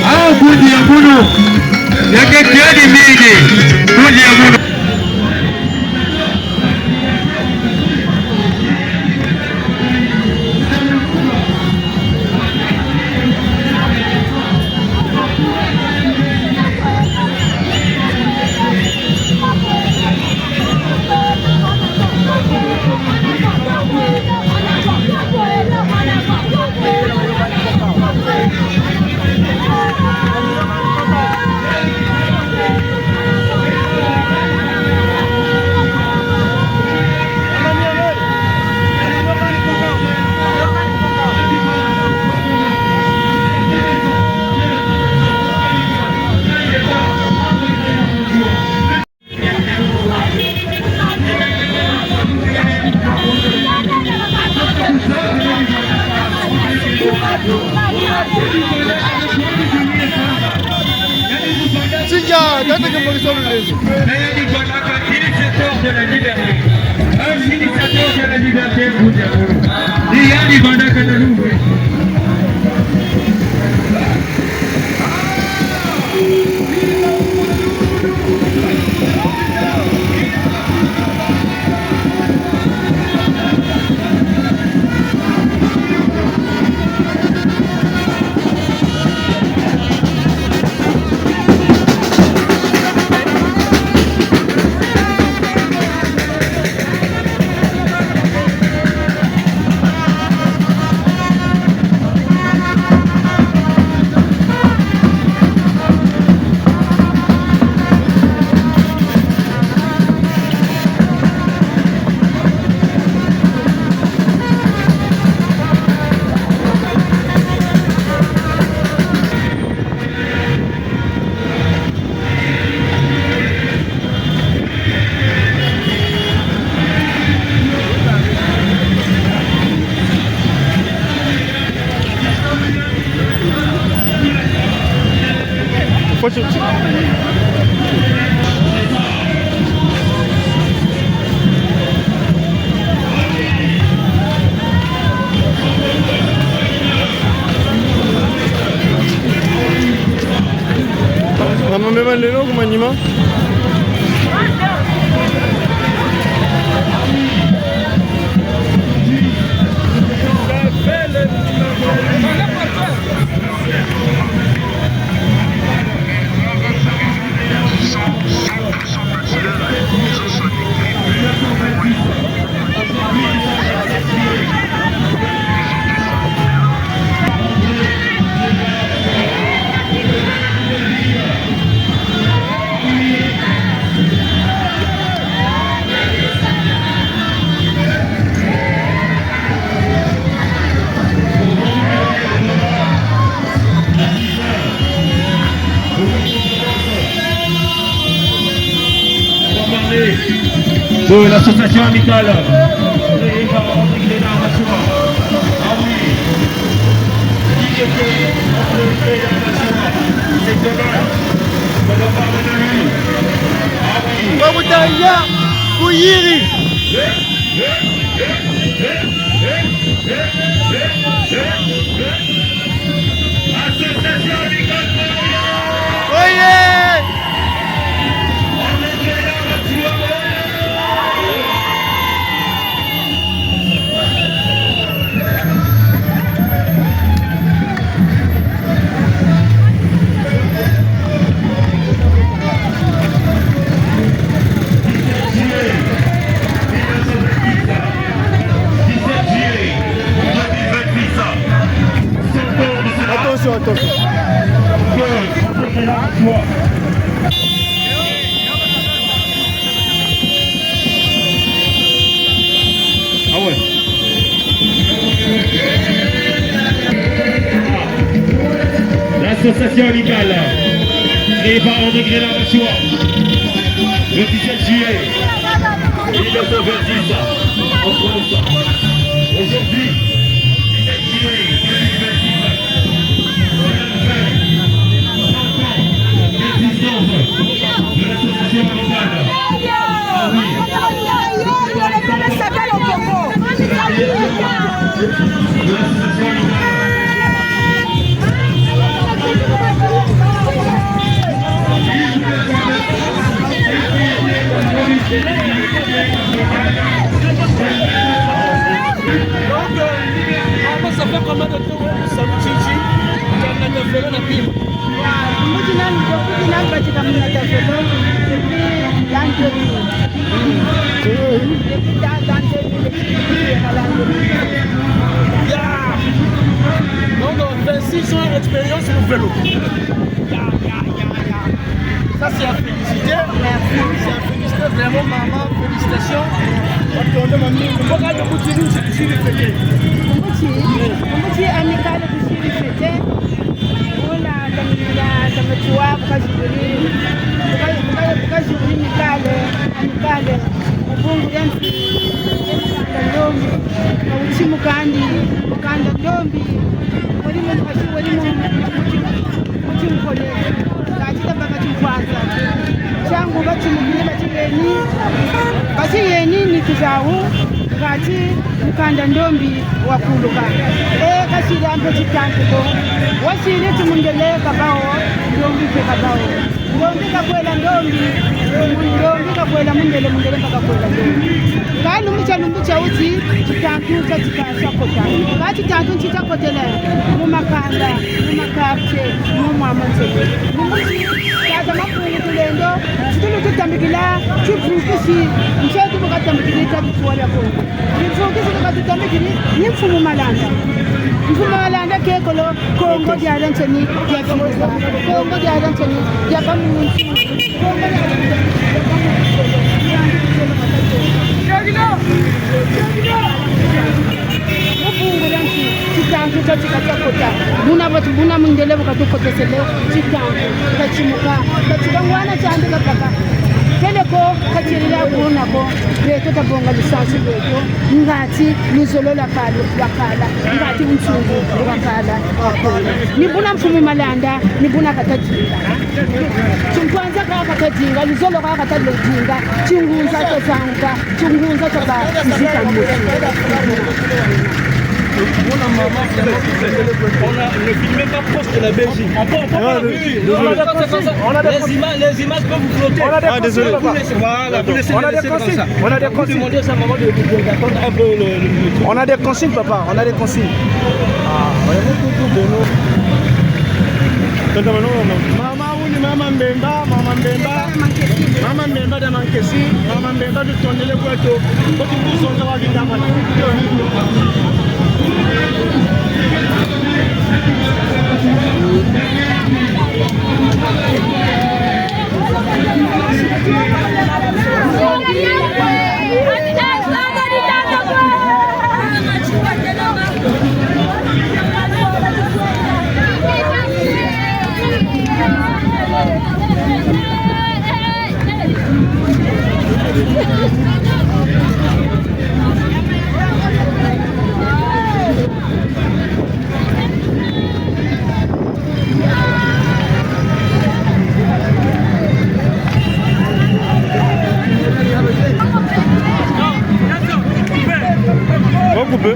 Ah, kudia munu. Yake kiadi mingi. Kudia munu. Sinja, tata ke mokisa lulenzo. Initiateur de la liberté. Un initiateur de la liberté, kudia munu. Ni yandi vandaka na lumbu. Mama, me bandelo ku manima. De l'association amicale créée par André Grenard Matsoua. Ah oui. C'est dommage. Ça doit pardonner lui. Ah oui. Kwa kutaya, kuyiri. Association amicale. Oye! Attention, attention. Ah ouais. L'association amicale, créée par André Grenard Matsoua, le dix-sept juillet mille neuf cent vingt-six, en France, au Donc, euh, ça fait combien de temps que vous saluez Chichi? Dans la vélo, la pile. Ya, mbuti nani, mbuti nani batika muna ta vélo depuis l'an deux mille. Depuis l'an, l'an deux mille, ya. Donc, euh, vingt-six ans d'expérience au vélo. Ya, ya, ya, ya. Ça, c'est à féliciter. Merci. C'est à féliciter, vraiment, maman. Félicitations. Matondo mamingi. Mboka yo mbuti nini, si, si, si, si. Mbuti, mbuti Amicale du Sud Fete. Muna tamilila, tamatiwa, buka zibiri. Buka, buka, buka zibiri Amicale, Amicale. Mu bungu dia nsi, ye Mukanda Ndombi. Ka uti mukandi, Mukanda Ndombi. Wadi mu mpasi, wadi mu, mu ti-, mu tinkole. Kati tabaka tinkwanza. Ntangu batumukini batiyeni, batiyeni ni kizau, kati Mukanda Ndombi wakuluka. E, kasidi mpe titantu ko. Wasidi ti mundele kabau, ndombi mpe kabau. Ndombi kakwela ndombi, ndombi kakwela mundele, mundele mpe kakwela ndombi. Ka lumbu tia lumbu tia uti, titantu tia tika tia kota. Ka titantu nti tia kotele, mu makanda, mu makartie, mu mwa monso. Lumbu ti, tata Mpungu Tulendo, tulu tutambikila, tivukisi, nzetu bu katambikila, tia bituwa bia Kongo. Tivukisi bu katutambikila, ni Mfumu Malanda. Mfumu Malanda kekolo, Kongo diadiansoni diafika. Kongo diadiansoni diabâ mu nsi. Kongo diadiansoni diabâ mu nsi. Mu bungu dia nsi, titantu tia tika tia kota. Buna batu, buna mundele bu katukotesele, titantu, katimuka, katimuka ngwana tiandi kabaka. Kele ko, katieleka buna ko, beto tabonga lusansu lweto. Ngati luzolo lwa kala, lwa kala, ngati bunsungu bwa kala. Ni buna Mfumu Malanda, ni buna kata dinga. Tinkwanza kaka kata dinga, luzolo kaka kata dinga, tingunza tia zanguka, tingunza tia ba nzita musi. On a, ne filmez pas proche de la Belgique. On peut, on peut pas la filmer. On a des consignes. On a des consignes. Les images, les images peuvent vous flotter. On a des consignes, papa. Voilà, vous laissez, on a des consignes. On a des consignes. Vous demandez à sa maman de, de, de, d'attendre un peu le, le, le truc. On a des consignes, papa. On a des consignes. Ah, vraiment, tout, tout de nous. Tata Mano, non. Mama, oui, Mama Mbemba, Mama Mbemba. Mama Mbemba da Mankesi, Mama Mbemba, tutondele kweto. Koti kuzonza wa vingama. On va couper.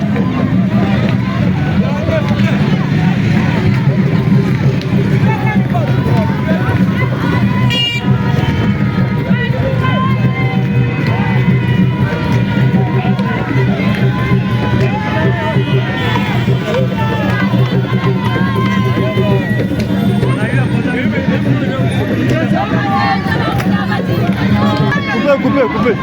Coupez, coupez, coupez.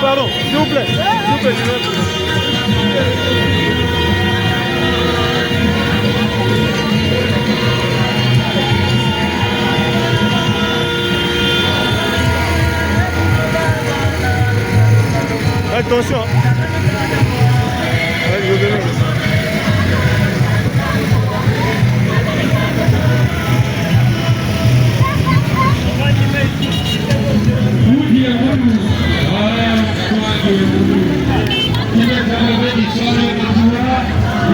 Pardon, s'il vous plaît. S'il vous plaît, je vais. Attention. Allez, je vais donner. Mbuta ya Munu. Ah, mbuta ya Munu. Kina kama beti sole matua.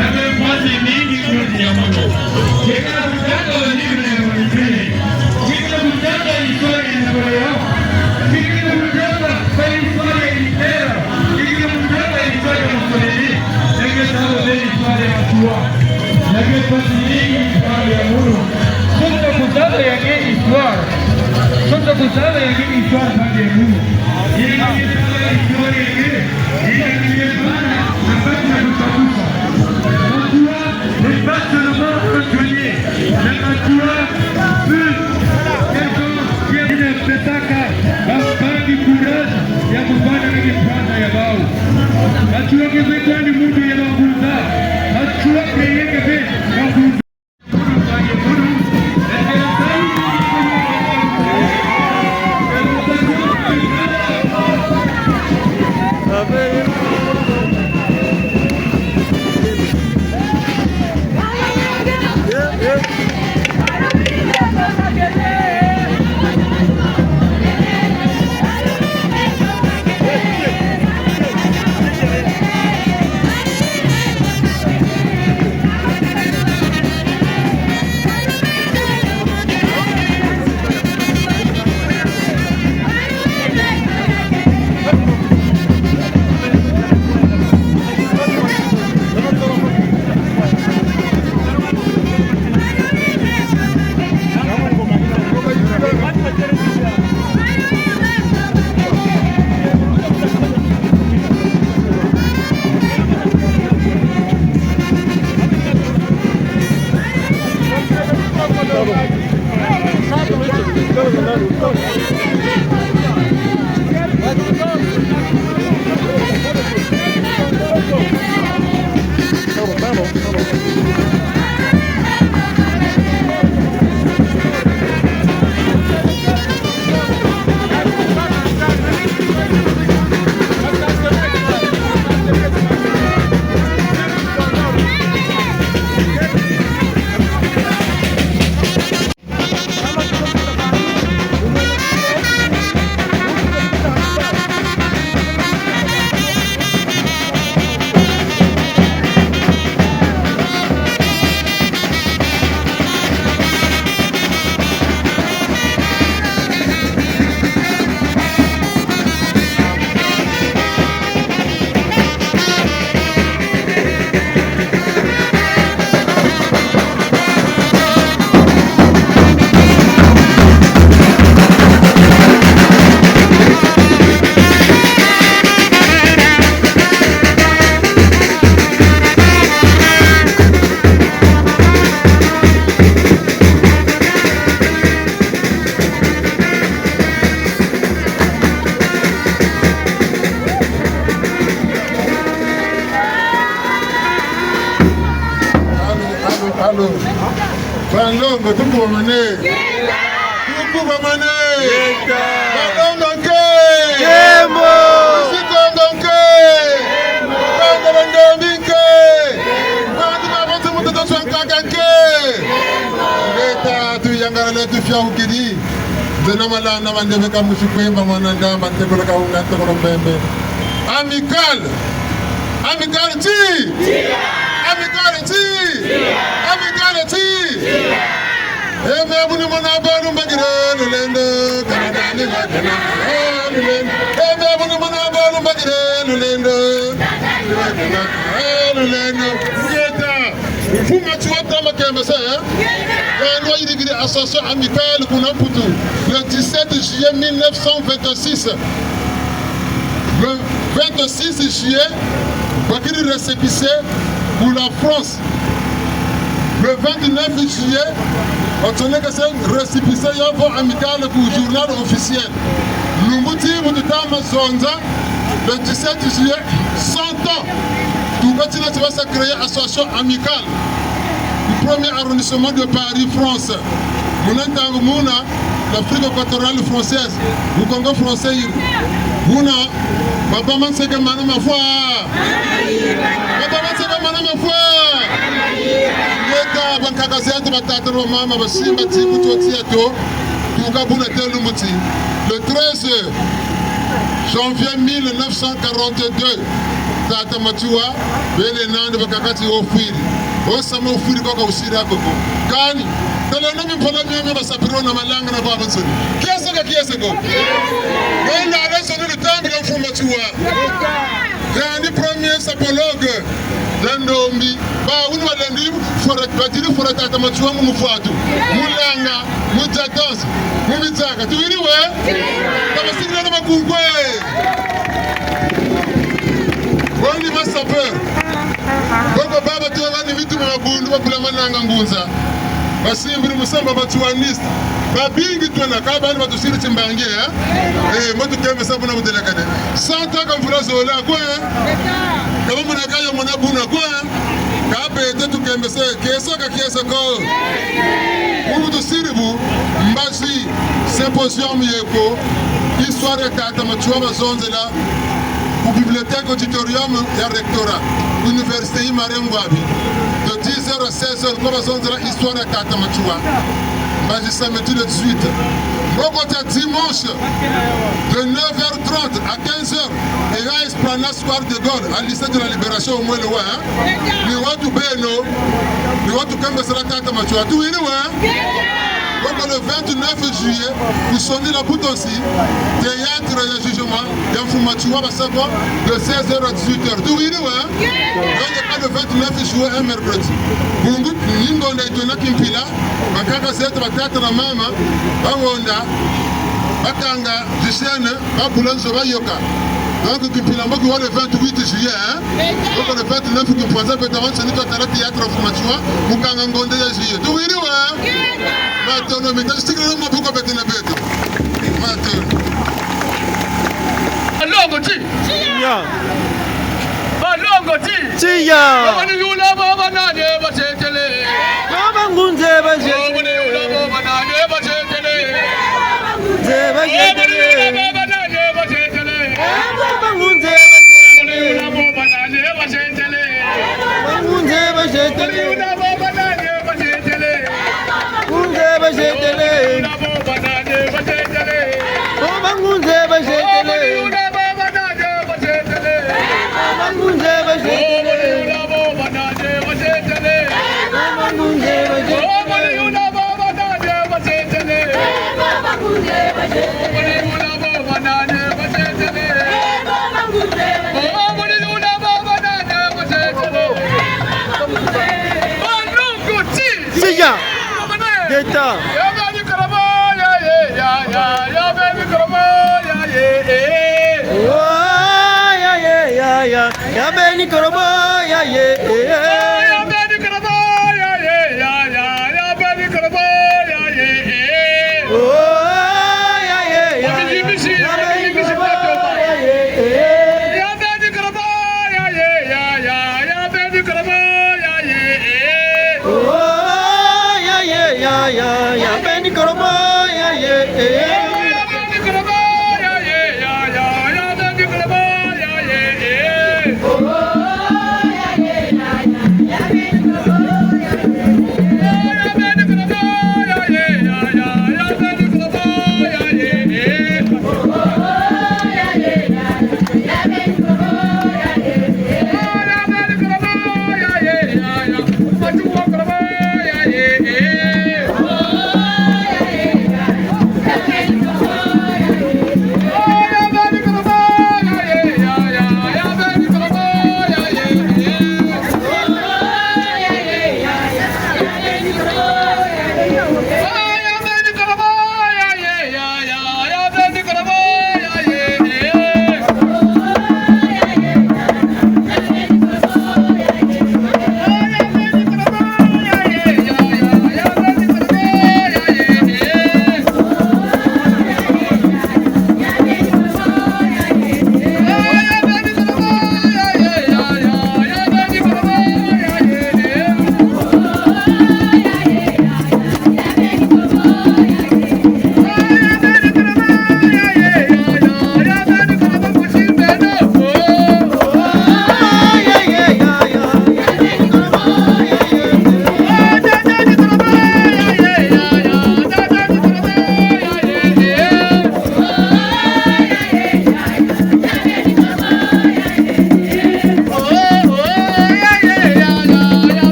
Yame fasi mingi mbuta ya Munu. Kina kutanga wa livre ya Munu. Kina kutanga histoire ya Napoléon. Kina kutanga kwa histoire ya Hitler. Kina kutanga histoire ya Mussolini. Yame tanga beti histoire ya matua. Yame fasi mingi histoire ya Munu. Sosa kutanga ya ke histoire. Sosa kutanga ya ke histoire ya Munu. Yame tanga histoire ya ke. Yame tanga na kati ya kutakusa. Matua, c'est pas seulement un grenier. Mais matua, plus quelqu'un qui ne fait pas qu'à, va pas du courage, ya kuvanda na kimpanza ya bau. Matua ke ve kwandi muntu ya bangunza. Matua ke ye ke ve bangunza. Allô, allô, allô. Banlongo, tukubamane. Tukubamane. Banlongo nke. Nkembo. Esi Kongo nke. Bantu ba ndombi nke. Bantu ba bantu mutoto swankaka nke. Ngeta, tuyangalele, tufiaukidi. Nzena malanda mandebe ka musi Kwemba, mwana Ndamba, ntekolo Kahunga, ntekolo Mbembe. Amicale. Amicale ti! Amicale ti! Amicale ti! Eme buni mona balu mbakire lulendo, Kanada ni bakena, eh, lulendo. Eme buni mona balu mbakire lulendo, Kanada ni bakena, eh, lulendo. Ngeta. Mfumu Matsoua Makembe se, eh? Yandi wayidikidi association Amicale kuna Mputu, le dix-sept juillet mille neuf cent vingt-six. Le vingt-six juillet, bakidi récépissé pour la France. Le vingt-neuf juillet, batsonekese récépissé yovo Amicale ku journal officiel. Lumbu ti bu tuta ma zonza, le dix-sept juillet, cent ans. Tuka tina ti basa créer association Amicale du premier arrondissement de Paris, France. Muna ntangu muna, l'Afrique équatoriale française, le Congo français, muna Papa Manseke, mana mafwa. Papa Manseke, mana mafwa. Ngeta, bankaka zeto, batata na bamama, basimba tiku tio tia tio. Tuka buna te lumbu ti. Le treize janvier mille neuf cent quarante-deux, tata Matsoua, bele nandi bakaka ti ofwiri. O samu ofwiri kaka usiri ako ko. Kani, tala na mimpala mio mio basapiro na malanga na kwa bansoni. Kiese ka kiese ko. Wenda ale soni lutambi lwa mfumu Matsoua. Yandi premier sapologue ya ndombi. Ba unu balendi fora, badiri fora tata Matsoua mu mufwatu, mu langa, mu dia danse, mu midiaka. Tuwiri we? Kabasikila na makunkwe. Boni ba sapeur. Boko baba tuwa ni mitu mabundu, babula mananga ngunza. Basimbiri musamba ba matsouanistes. Babingi twena, ka bani batusiri timbangi, eh? Eh, mbo tukembesa buna budelakane. Santa ka mvula zola kwe. Ka bamona ka yo mona buna kwe. Ka beto tukembese, kiese ka kiese ko. Mu bu tusiri bu, mbazi, symposium ye ko, histoire ya tata Matsoua bazonzela ku bibliothèque auditorium ya rectorat, université Imare Ngouabi, de dix heures à seize heures, ko bazonzela histoire ya tata Matsoua. Mbazi samedi le dix-huit. Mboko tia dimanche, de neuf heures trente à quinze heures, e ya Esplanade Square de Gaulle, à lycée de la Libération, au moins le, hein? Ni watu beno, ni watu kembesela tata Matsoua. Tuwiri we? Mboko le vingt-neuf juillet, kusonila butonsi, théâtre ya jugement ya mfumu Matsoua basako, de seize heures à dix-huit heures. Tuwiri we? Donc, le vingt-neuf juillet, un mercredi. Bungu, ni ngonda itwena kimpila, bankaka zeto, batata na mama, bawonda, bakanga, zichene, babula nzo, bayoka. Donc, kimpila mbo kiwa le vingt-huit juillet, hein? Donc, le vingt-neuf, kimpwanza beto bansoni twatala théâtre ya mfumu Matsoua, mu kanga ngonda ya juillet. Tuwiri we? Matondo mingi, tusikila maboko beto na beto. Matondo. Alongo ti. Ya. Balongo ti. Tiya. Bamani yula baba nane batetele. Baba ngunze batetele. Bamani yula baba nane batetele. Nze batetele. Bamani yula baba nane batetele. Baba ngunze batetele. Bamani yula baba nane batetele. Baba ngunze batetele. Bamani yula baba nane batetele. Ngunze batetele. Bamani yula baba nane batetele. Baba ngunze batetele. Bamani yula baba nane batetele. Baba ngunze batetele. Baba ngunze batetele. Tiya. Ngeta. Ya beni kolobo, ya ye, ya, ya, ya, ya beni kolobo, ya ye, eh. Oh, ya ye, ya, ya, ya beni kolobo, ya ye, eh. Ya beni kolobo, ya ye, ya, ya, ya beni kolobo, ya ye, eh. Oh, ya ye, ya, ya, ya beni kolobo, ya ye, eh. Ya beni kolobo, ya ye, ya, ya, ya beni kolobo, ya ye, eh. Oh, ya ye, ya, ya, ya beni kolobo, ya ye, eh.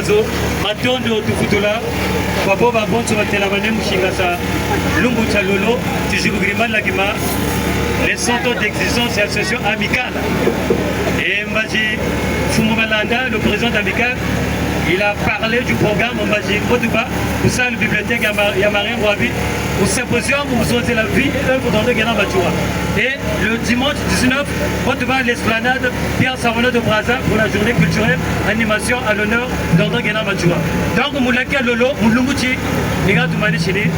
Zo, matondo tufutula kwa bo babonso batelamane mu singasa lumbu kia lolo, tuzibukiri malakima, les cent ans d'existence ya association Amicale. Et mbazi Mfumu Malanda, le président d'Amicale, il a parlé du programme, mbazi bo tuba ku salle bibliothèque ya Ma-, ya Marien Ngouabi, au symposium mu zonzela vie et œuvre d'André Gana Matsoua. Et le dimanche dix-neuf, bo tuba à l'esplanade Pierre Savonato de Brazza pour la journée culturelle, animation à l'honneur d'André Gana Matsoua. Donc, mu laki ya lolo, mu lumbu ti, ni nga tumanisini,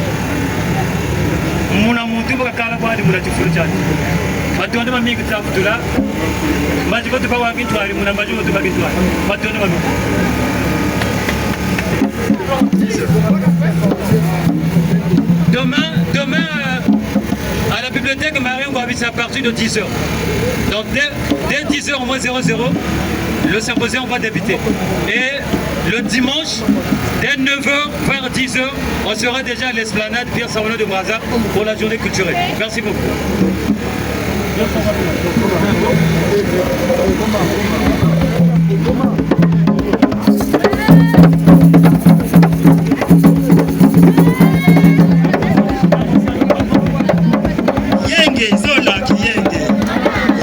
muna muntu bu kakala kwandi muna tifulu kiandi. Matondo mamingi tafutula. Mbazi bo tuba wa kintwadi, muna mbazi bo tuba kintwadi. Matondo mamingi. Demain, demain, euh, à la bibliothèque Marien Ngouabi, c'est à partir de dix heures. Donc, dès, dès dix heures moins zéro zéro, le symposium va débuter. Et le dimanche, dès neuf heures vers dix heures, on sera déjà à l'esplanade Pierre Savonato de Brazza pour la journée culturelle. Merci beaucoup. Yenge, zola, kiyenge.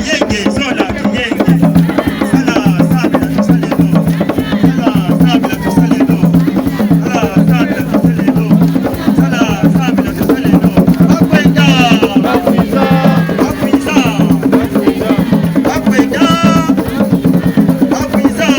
Yenge, zola, kiyenge. Sala, sabila, tusaleno. Sala, sabila, tusaleno. Sala, sabila, tusaleno. Sala, sabila, tusaleno. Bakwenda. Bakwiza. Bakwiza. Bakwenda. Bakwiza.